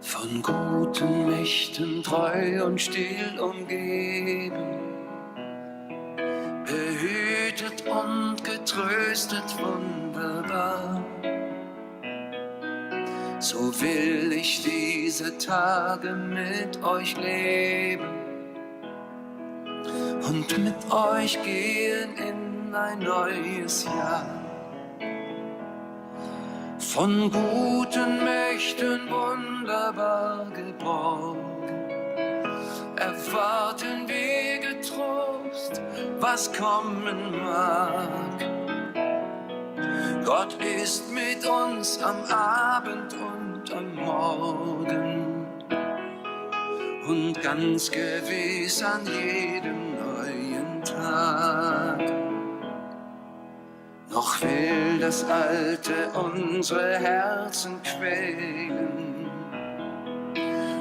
Von guten Mächten treu und still umgeben, behütet und getröstet wunderbar. So will ich diese Tage mit euch leben und mit euch gehen in ein neues Jahr. Von guten Mächten wunderbar geborgen, erwarten wir getrost, was kommen mag. Gott ist mit uns am Abend und am Morgen und ganz gewiss an jedem neuen Tag. Noch will das Alte unsere Herzen quälen,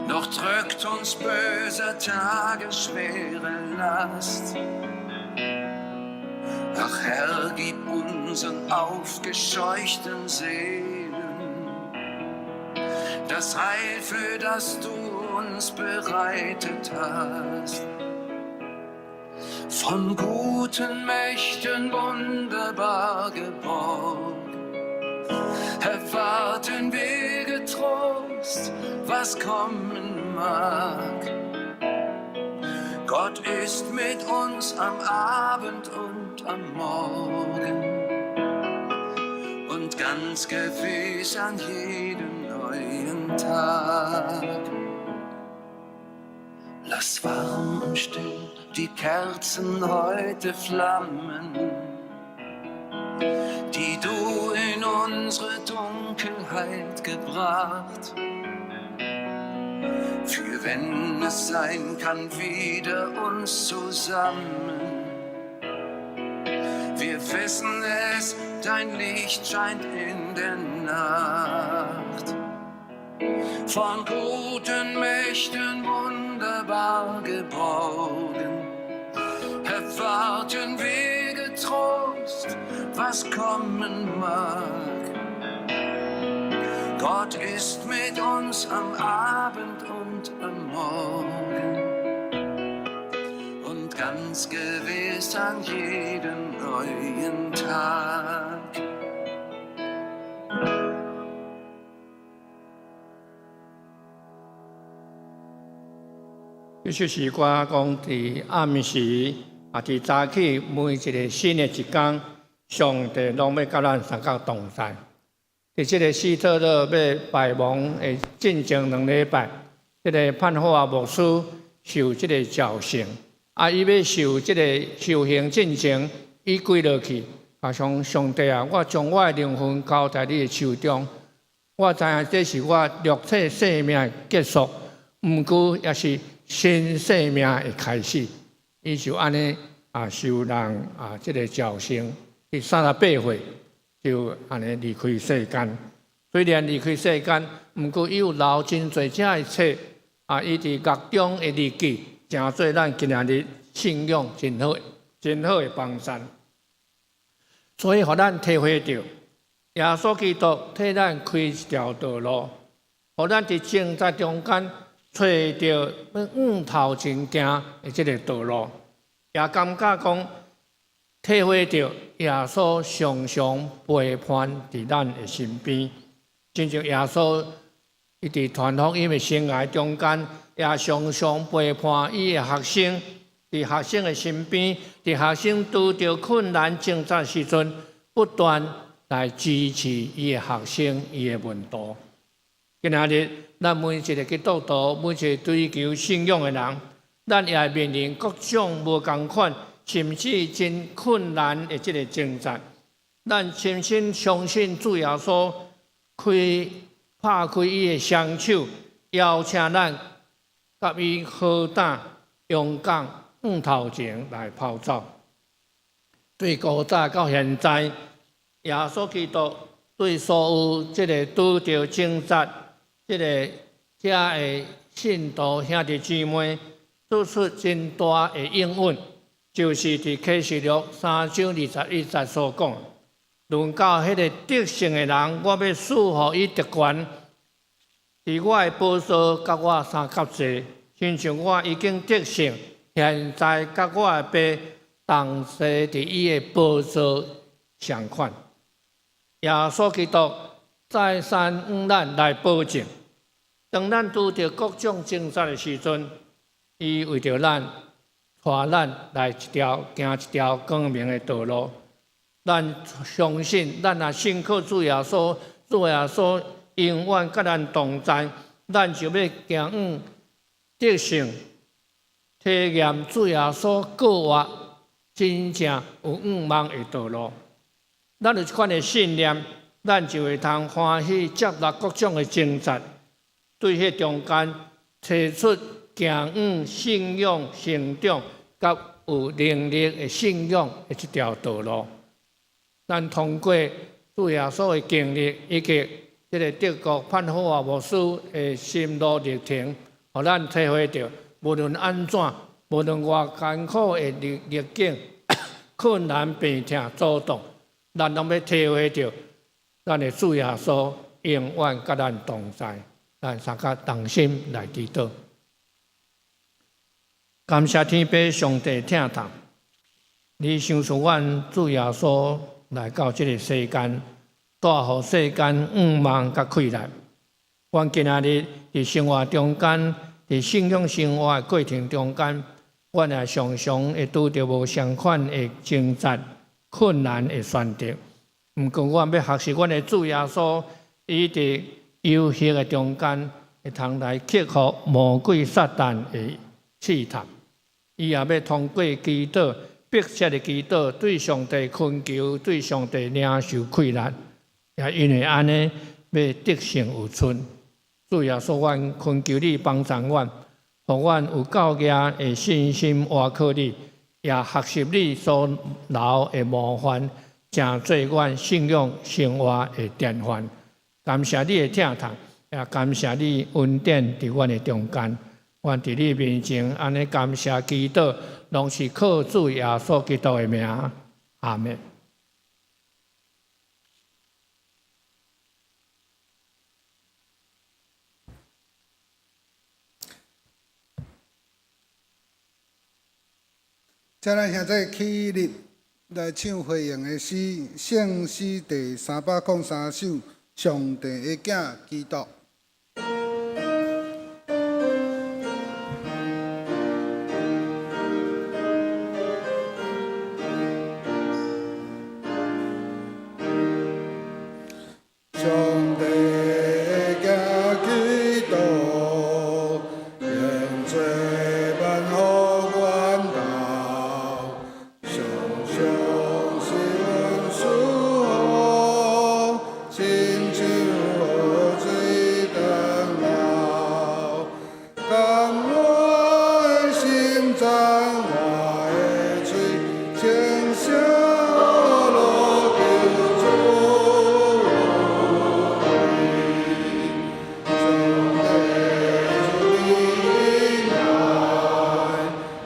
noch drückt uns böser Tage schwere Last. Herr, gib unseren aufgescheuchten Seelen das Heil, für das du uns bereitet hast. Von guten Mächten wunderbar geborgen, erwarten wir getrost, was kommen mag. Gott ist mit uns am Abend und am Morgen und ganz gewiss an jedem neuen Tag. Lass warm und still die Kerzen heute flammen, die du in unsere Dunkelheit gebracht. Für wenn es sein kann, wieder uns zusammen. Wir wissen es, dein Licht scheint in der Nacht. Von guten Mächten wunderbar geborgen, erwarten wir getrost, was kommen mag. Gott ist mit uns am Abend und am Morgen und ganz gewiss an jedem neuen Tag. 這首詩歌講，佇暗時，也佇早起每一个新的一工，上帝攏欲佮咱相佮同在。佇這个司特勒欲敗亡的進前2禮拜，這个潘霍華牧師受這个召聖，啊，伊欲受這个受刑進前，伊跪落去，共講上帝啊，我將我的靈魂交在你的手中，我知影這是我肉體生命的結束，毋過也是新生命的開始。伊就按呢啊，受人啊，這个召聖，佇38歲就按呢離開世間。雖然離開世間，毋過伊有留真濟這的冊啊，伊佇獄中的日記，成做咱今仔日信仰真好、真好的幫贊。所以，予咱體會著耶穌基督替咱開一條道路，予咱佇掙扎中間揣著欲向頭前行的這个道路，也感覺講體會著耶穌常常陪伴佇咱的身邊，親像耶穌伊佇傳福音的生涯中間，也常常陪伴伊的學生，佇學生的身邊，佇學生拄著困難掙扎時陣，不斷來支持伊的學生、伊的門徒。今仔日，咱每一个基督徒，每一个追求信仰的人，咱也會面臨各種無仝款，甚至真困難的這个掙扎。咱深深相信主耶穌開拍開伊的雙手，邀請咱佮伊好膽勇敢向頭前來跑走。對古早到現在，耶穌基督對所有這个拄著掙扎、這个遮的信徒兄弟姊妹，做出真大的應允，就是佇啟示錄3章21節所講。論到彼个得勝的人，我欲賜予伊特權，佇我的寶座佮我相佮坐，親像我已經得勝，現在佮我的爸同坐佇伊的寶座相款。耶穌基督再三向咱來保證，當咱拄著各種掙扎的時陣，伊為著咱，帶咱來一條行一條光明的道路。咱相信，咱若信靠主耶穌，主耶穌永遠佮咱同在，咱就欲行向得勝，體驗主耶穌過活真正有向望的道路。咱有這款的信念，咱就會通歡喜接納各種的掙扎，對彼中間提出行向信仰成長佮有能力的信仰的這條道路。咱通過主耶穌的經歷，以及這个德國潘霍華牧師的心路歷程，予咱體會著，無論按怎，無論偌艱苦的逆境，困難、病痛阻擋，咱攏欲體會著，咱的主耶穌永遠佮咱同在，咱三個同心來祈禱。感謝天父上帝疼痛，你賞賜阮主耶穌來到這个世間，帶予世間向望佮氣力。阮今仔日佇生活中間，佇信仰生活的過程中間，阮也常常會拄著無相款的掙扎、困難的選擇。毋過，阮欲學習阮的主耶穌，伊佇誘惑的中間，會通來克服魔鬼撒旦的試探。伊也欲通過祈禱、迫切的祈禱，對上帝懇求，對上帝領受氣力，也因為按呢，欲得勝有剩。主耶穌，阮懇求你幫助阮，予阮有夠額的信心倚靠你，也學習你所留的模範，成做阮信仰生活的典範。感謝你的疼痛，也感謝你恩典佇阮的中間。阮佇你面前按呢感謝祈禱，攏是靠主耶穌基督的名。阿們。請咱現在起立來唱回應的詩，聖詩第303首《上帝的囝基督》。上帝的囝基督，用做萬福源頭，常常是阮賜福，親像雨水轉流，甘我的心讚我的喙，稱謝樂求主。上帝賜恩愛，永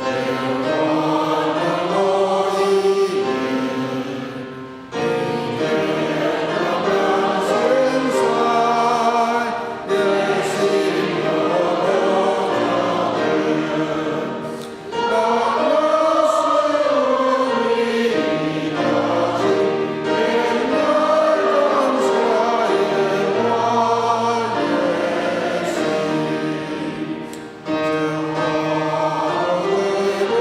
遠無依先帥，一心咱若是為大情，便來感謝耶和耶穌，將我歸我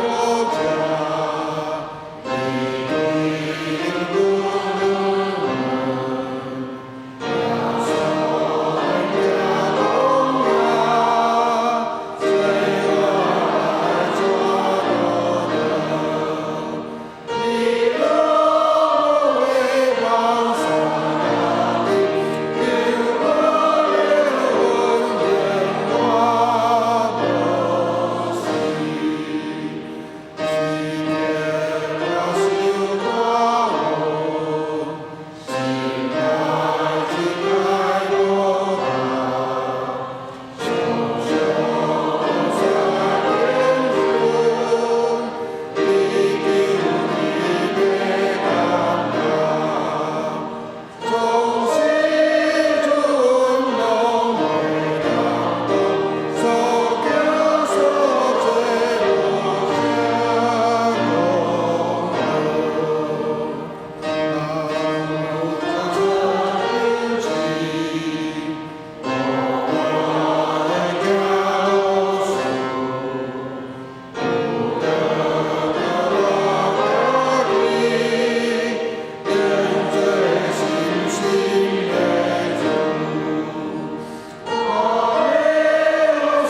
家，你對耶穌的榮耀，最愛做你若為王上的，求我靈魂永無死。是天我受大恩，是愛情愛無大，常常在天父，你求你別感動。總是尊榮的感動，所行所做無啥功勞。阿父做我的教師，不得我家己，願做信心的主。我的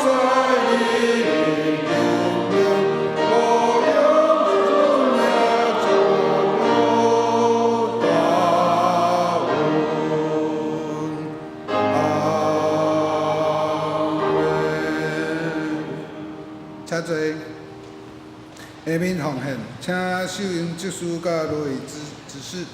在你的面，我用尊耶做大恩。阿們。請坐。下面奉獻，請秀英執事佮羅宇執執事。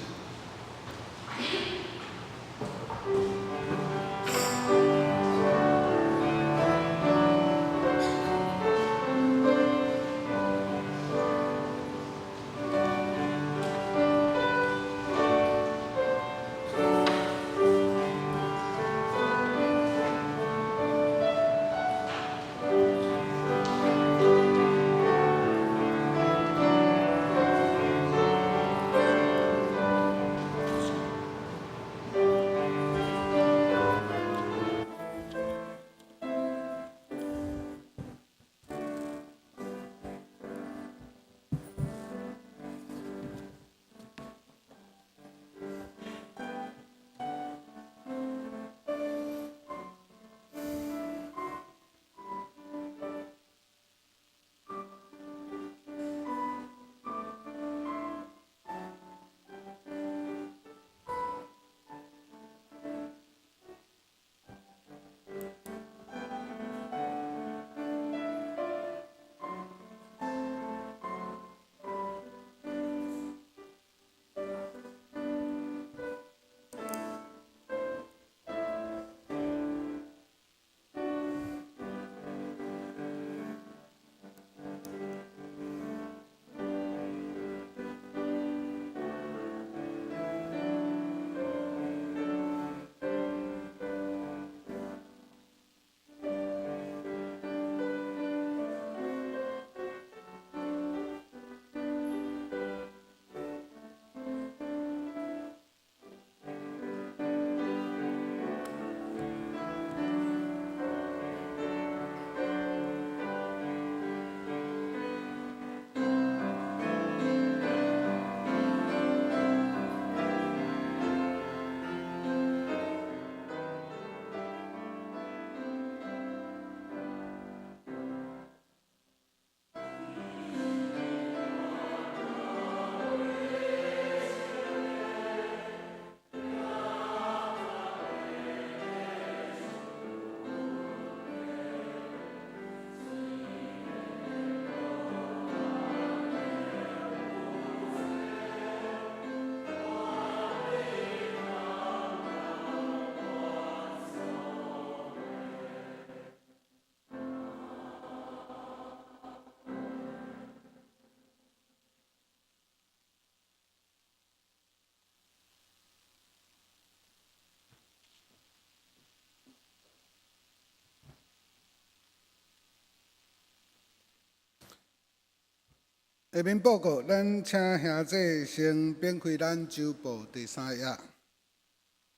下面報告，咱請兄姊先展開咱週報第三頁。啊，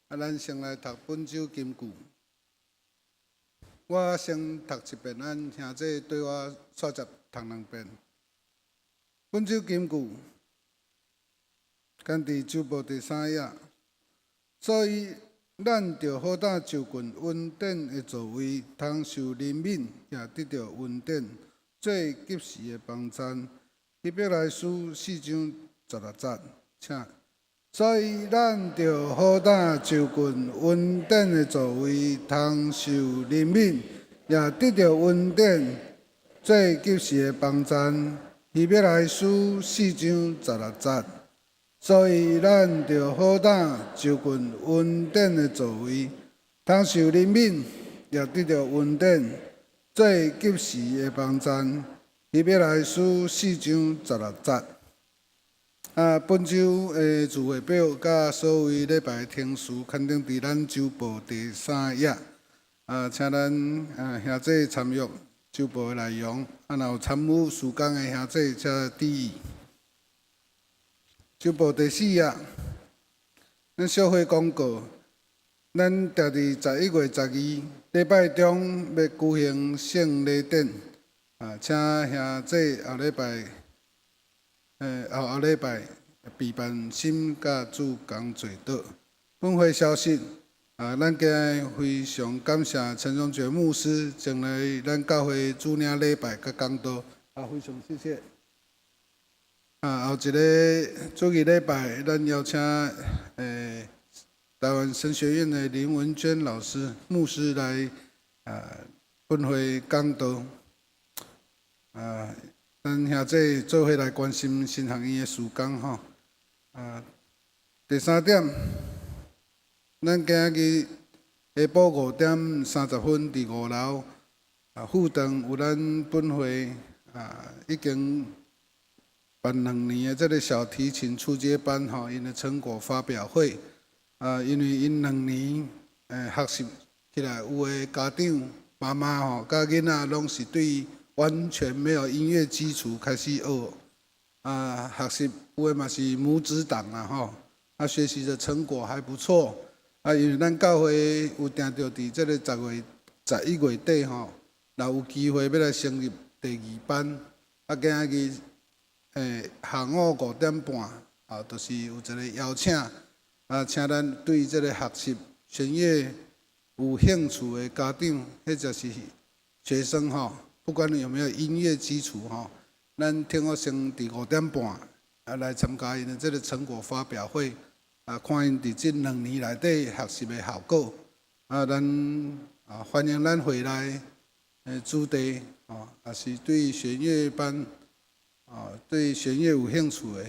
咱先來讀本週金句。我先讀一遍，咱兄姊對我煞接讀兩遍。本週金句，敢佇週報第三頁。所以，咱著好膽就近恩典的座位，通受憐憫，也得著恩典，做及時的幫贊。希伯來書四章十六節，請。所以咱著好膽就近恩典的座位，通受憐憫，也得著恩典，做及時的幫贊。希伯來書四章十六節。所以咱著好膽就近恩典的座位，通受憐憫，也得著恩典，做及時的幫贊。希伯來書四章十六節。啊，本週的聚會表佮所有禮拜停詞，刊登佇咱週報第三頁。啊，請咱啊兄姊參閱週報的內容。啊，若有參與事工的兄姊，請注意。週報第四頁，咱小會廣告，咱定佇11月12禮拜中欲舉行聖禮典。啊，請兄姊後禮拜，後後禮拜備辦心佮主共做倒。本會消息，啊，咱今日非常感謝陳榮覺牧師前來咱教會主領禮拜佮講道，啊，非常謝謝。啊，後一个主日禮拜，咱邀請台灣神學院的林文娟老師牧師來啊，本會講道。啊，咱兄姊做伙來關心神學院的事工吼。啊，第三點，咱今日下晡5點30分，佇五樓啊，副堂有咱本會啊，已經辦兩年的這个小提琴初階班吼，𪜶的成果發表會。啊，因為𪜶兩年學習起來，有的家長媽媽吼，佮囡仔攏是對完全沒有音樂基礎開始學，啊，學習有的嘛是母子檔啊吼，啊，學習的成果還不錯。啊，因為咱教會有定著佇這个10月、11月底吼，若有機會欲來成立第二班，啊，今日下午5點半，啊，就是有一个邀請，啊，請咱對這个學習弦樂有興趣的家長，或者是學生吼，不管你有沒有音樂基礎吼，咱聽好先佇五點半啊來參加𪜶的這个成果發表會，啊，看𪜶佇這兩年內底學習的效果，啊，咱啊歡迎咱會內的子弟，吼，也是對弦樂班，啊，對弦樂有興趣的，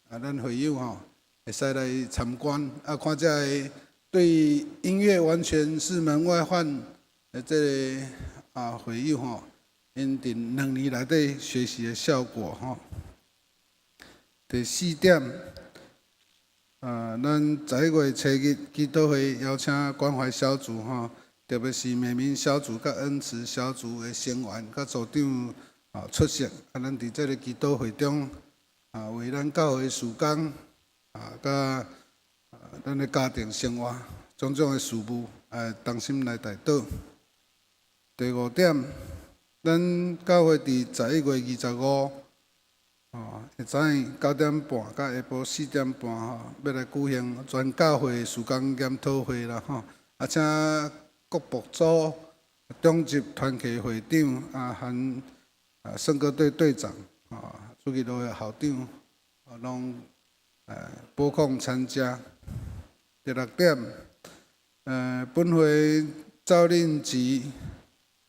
啊，咱會友吼會使來參觀，啊，看這个對音樂完全是門外漢的這个啊會友吼，𪜶佇兩年內底學習的效果吼。第四點，啊，咱11月初日祈禱會邀請關懷小組吼，特別是美明小組佮恩慈小組的成員佮組長啊出席，啊，咱佇這个祈禱會中啊，為咱教會事工啊，佮咱的家庭生活種種的事務，啊，同心來代禱。第五點，咱教會佇11月25，哦，會早9點半到下晡4點半吼，欲來舉行全教會事工研討會啦吼，啊，請國牧組長執團契會長啊，含啊聖歌隊隊長啊，主日學的校長，啊，攏撥空參加。第六點，本會趙令吉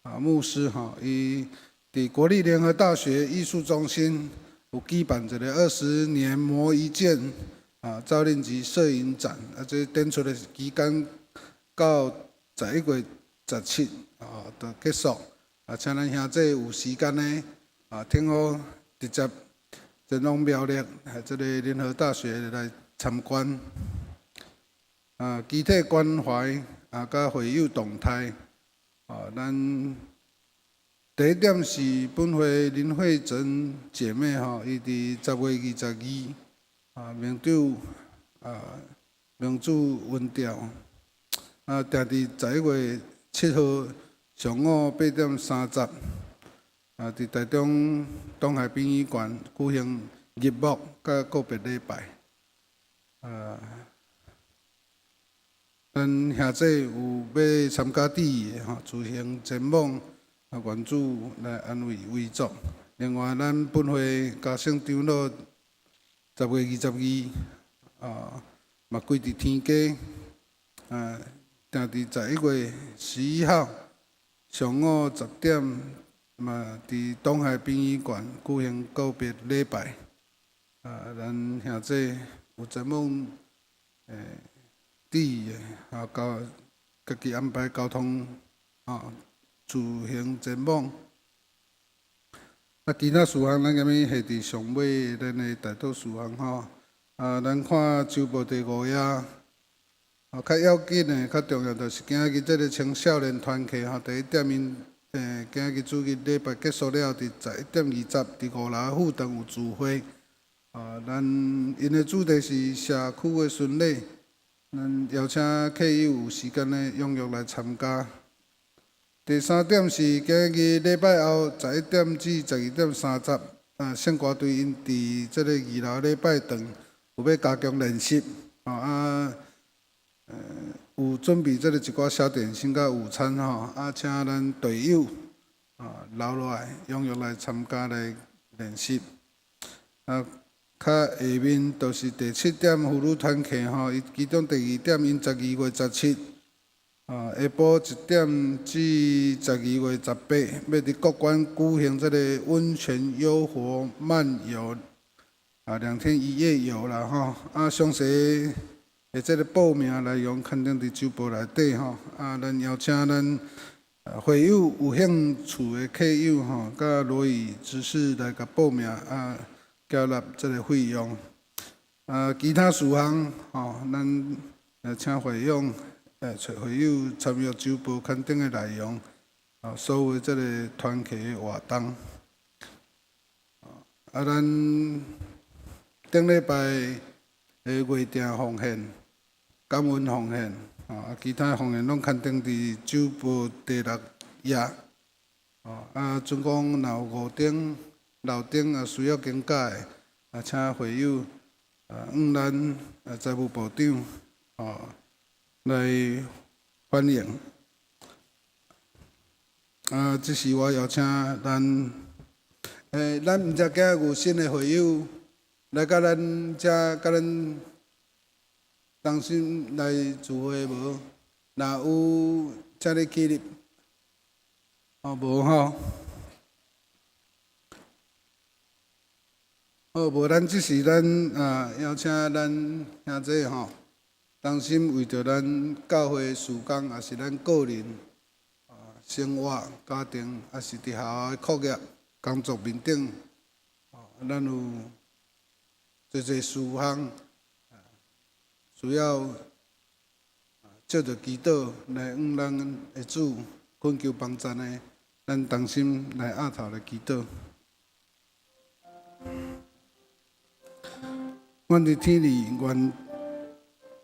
啊牧師吼，伊佇國立聯合大學藝術中心有舉辦一个二十年磨一劍啊趙令吉攝影展，啊，這展出的期間到11月17啊，就結束。啊，請咱兄弟有時間呢，啊，聽好直接前往苗栗，這个聯合大學來參觀。啊，肢體關懷啊，佮會友動態，啊，咱第一點是本會林慧珍姐妹吼，伊佇10月22，明主啊，明主溫調，定佇11月7號上午8點30，佇台中東海殯儀館舉行入墓佮告別禮拜。咱兄弟有欲參加致意的吼，自行前往。願主來安慰遺族。另外，咱本會嘉聖長老10月22，嘛歸佇天家，定佇11月11號上午10點，嘛佇東海殯儀館舉行告別禮拜。咱兄弟有前往致意的，交家己安排交通，自行前往。其他事項，咱今日下佇上尾咱的代禱事項吼。咱看週報第五頁，較要緊的、較重要就是今仔日這个青少年團契吼，第一點𪜶今仔日主日禮拜結束了，佇11點20，佇五樓副堂有聚會。咱𪜶的主題是社區的巡禮，咱邀請客友有時間的踴躍來參加。第三點是今日禮拜後11點至12點30，聖歌隊𪜶佇這个二樓禮拜堂有欲加強練習，有準備這个一寡小點心佮午餐吼，請咱隊友留落來踴躍來參加來練習。較下面就是第七點婦女團契吼，伊其中第二點𪜶12月17，下晡1點至12月18，欲佇國館舉行這个溫泉幽佛漫遊，2天1夜遊啦吼，詳細的這个報名內容刊登佇週報內底吼，咱邀請咱會友有興趣的客友吼，佮羅宇執事來共報名，繳納這个費用。其他事項吼，咱請會用。揣會友參閱週報刊登的內容，所有這个團契的活動。咱頂禮拜的月訂奉獻、感恩奉獻，其他奉獻攏刊登佇週報第六頁。準講若有五燈、六燈需要更改的，請會友向咱財務部長來反映。這時我邀請咱，咱毋知今仔有新的會友來佮咱遮，佮咱同心來聚會無？若有，請你起立。無吼。好，無咱這時咱邀請咱兄弟吼，同心為著咱教會事工，抑是咱個人生活、家庭，抑是佇學校的課業、工作面頂，咱有濟濟事項需要藉著祈禱來向咱的主懇求幫贊的，咱同心來徛頭來祈禱。阮佇天裡願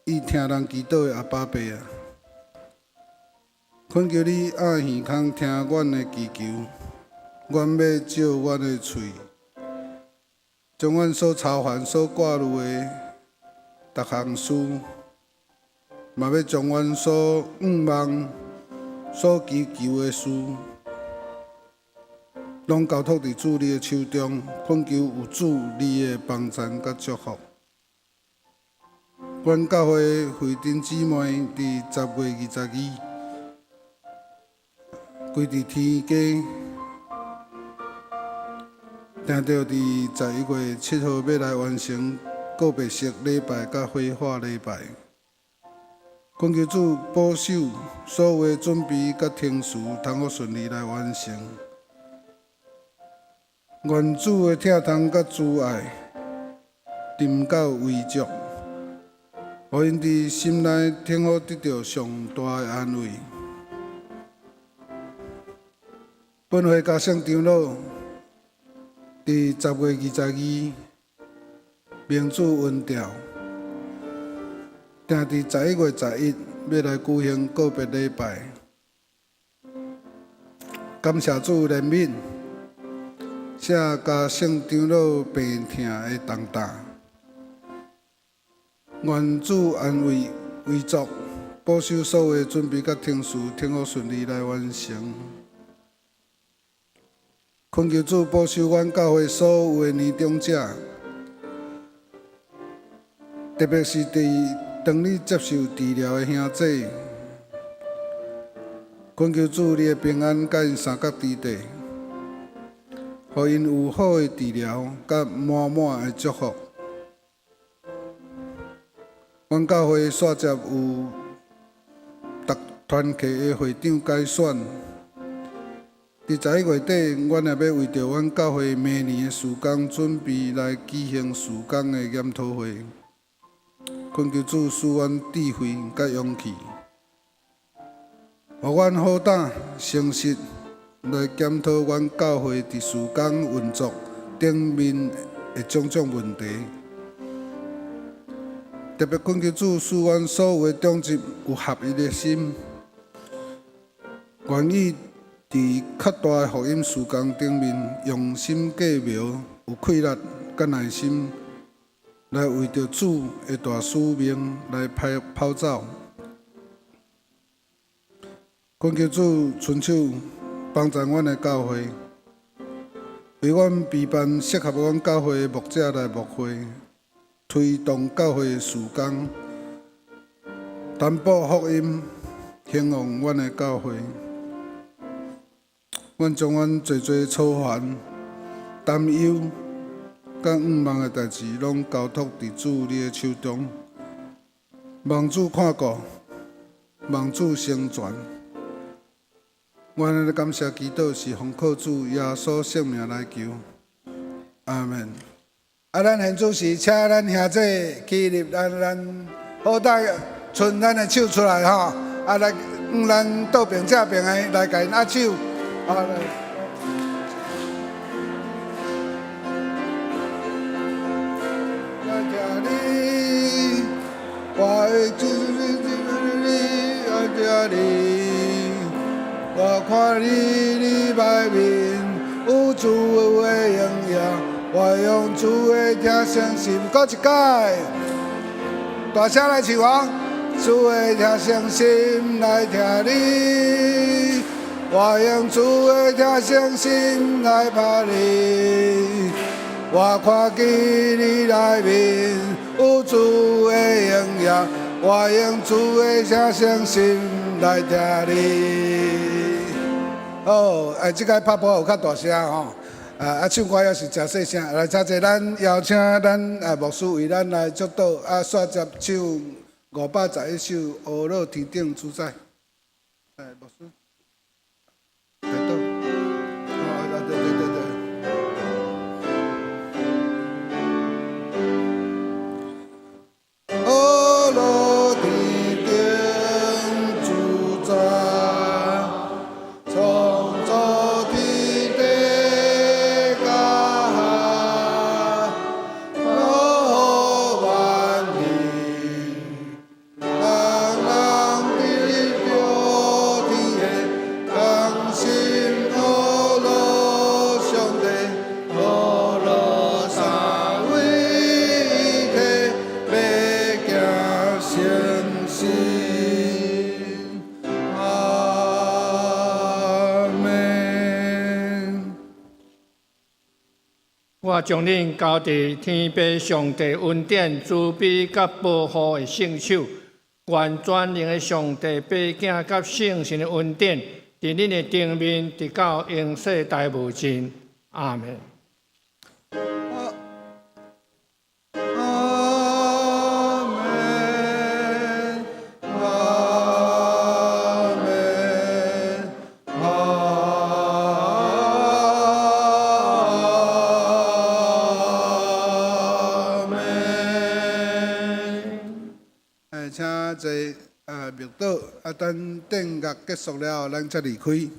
意聽人祈禱的阿爸父啊，懇求你掩耳孔聽阮的祈求，阮欲借阮的喙，將阮所操煩、所掛慮的逐項事，嘛欲將阮所向望、所祈求的事，攏交託佇主你的手中，懇求有主你的幫贊佮祝福。阮教會惠珍姊妹佇10月22，歸佇天家，定著佇11月7號欲來完成告別式禮拜佮火化禮拜。懇求主保守所有的準備佮程序，通好順利來完成。願主的疼痛佮慈愛臨到遺族，予𪜶佇心內通好得著上大的安慰。本會佮聖長老佇10月22民主運調，定佇11月11欲來舉行告別禮拜。感謝主憐憫，卸加聖長老病痛的重擔。願主安慰遺族，保守所有的準備佮程序，天好順利來完成。懇求主保守阮教會所有的年長者，特別是佇當日接受治療的兄姊。懇求主你的平安佮𪜶三角之地，予𪜶有好的治療佮滿滿的祝福。阮教會煞接有逐團契的會長改選。佇11月底，阮也欲為著阮教會明年的事工準備來舉行事工的檢討會。懇求主賜阮智慧佮勇氣，予阮好膽誠實來檢討阮教會佇事工運作頂面的種種問題。特別懇求主賜阮所有的長執有合一的心，願意佇較大的福音事工頂面用心計謀，有氣力佮耐心，來為著主的大使命來跑走。懇求主伸手幫助阮的教會，為阮備辦適合阮教會的牧者來牧會，推動教會的事工，傳播福音，興旺阮的教會。阮將阮濟濟操煩、擔憂、佮向望的代誌，攏交託佇主你的手中。望主看顧，望主成全。阮按呢感謝祈禱，是奉靠主耶穌聖名來求。阿門。啊，咱現此時請咱兄姊起立，咱好歹伸咱的手出來吼，啊來，咱倒爿正爿的來共𪜶握手。啊，來。來聽你，我的主，你愛聽你，我看你禮拜面有主的榮耀，我用主的疼誠心，閣一擺，大聲來唱哦！主的疼誠心來聽你，我用主的疼誠心來拍你，我看見你內面有主的榮耀，我用主的疼誠心來聽你。好，哎，這擺拍鼓有較大聲吼，啊，唱歌也是誠細聲。來，請坐，咱邀請咱牧師為咱來祝禱，啊，煞接唱511首《阿樂天頂主宰》。來，牧師，來禱。哦，對對對對。阿樂天頂主宰，創造天地佮海，樂萬民，人人得著天的同心阿樂上帝，阿樂三位一體，欲行誠實。阿門。我將恁交佇天父上帝恩典、慈悲佮保護的聖手，願全能的上帝、父子佮聖神的恩典，佇恁的頂面，直到永世代無盡。阿門。阿門，阿門，阿門。哎，請坐啊，默禱啊，等典樂結束了後，咱才離開。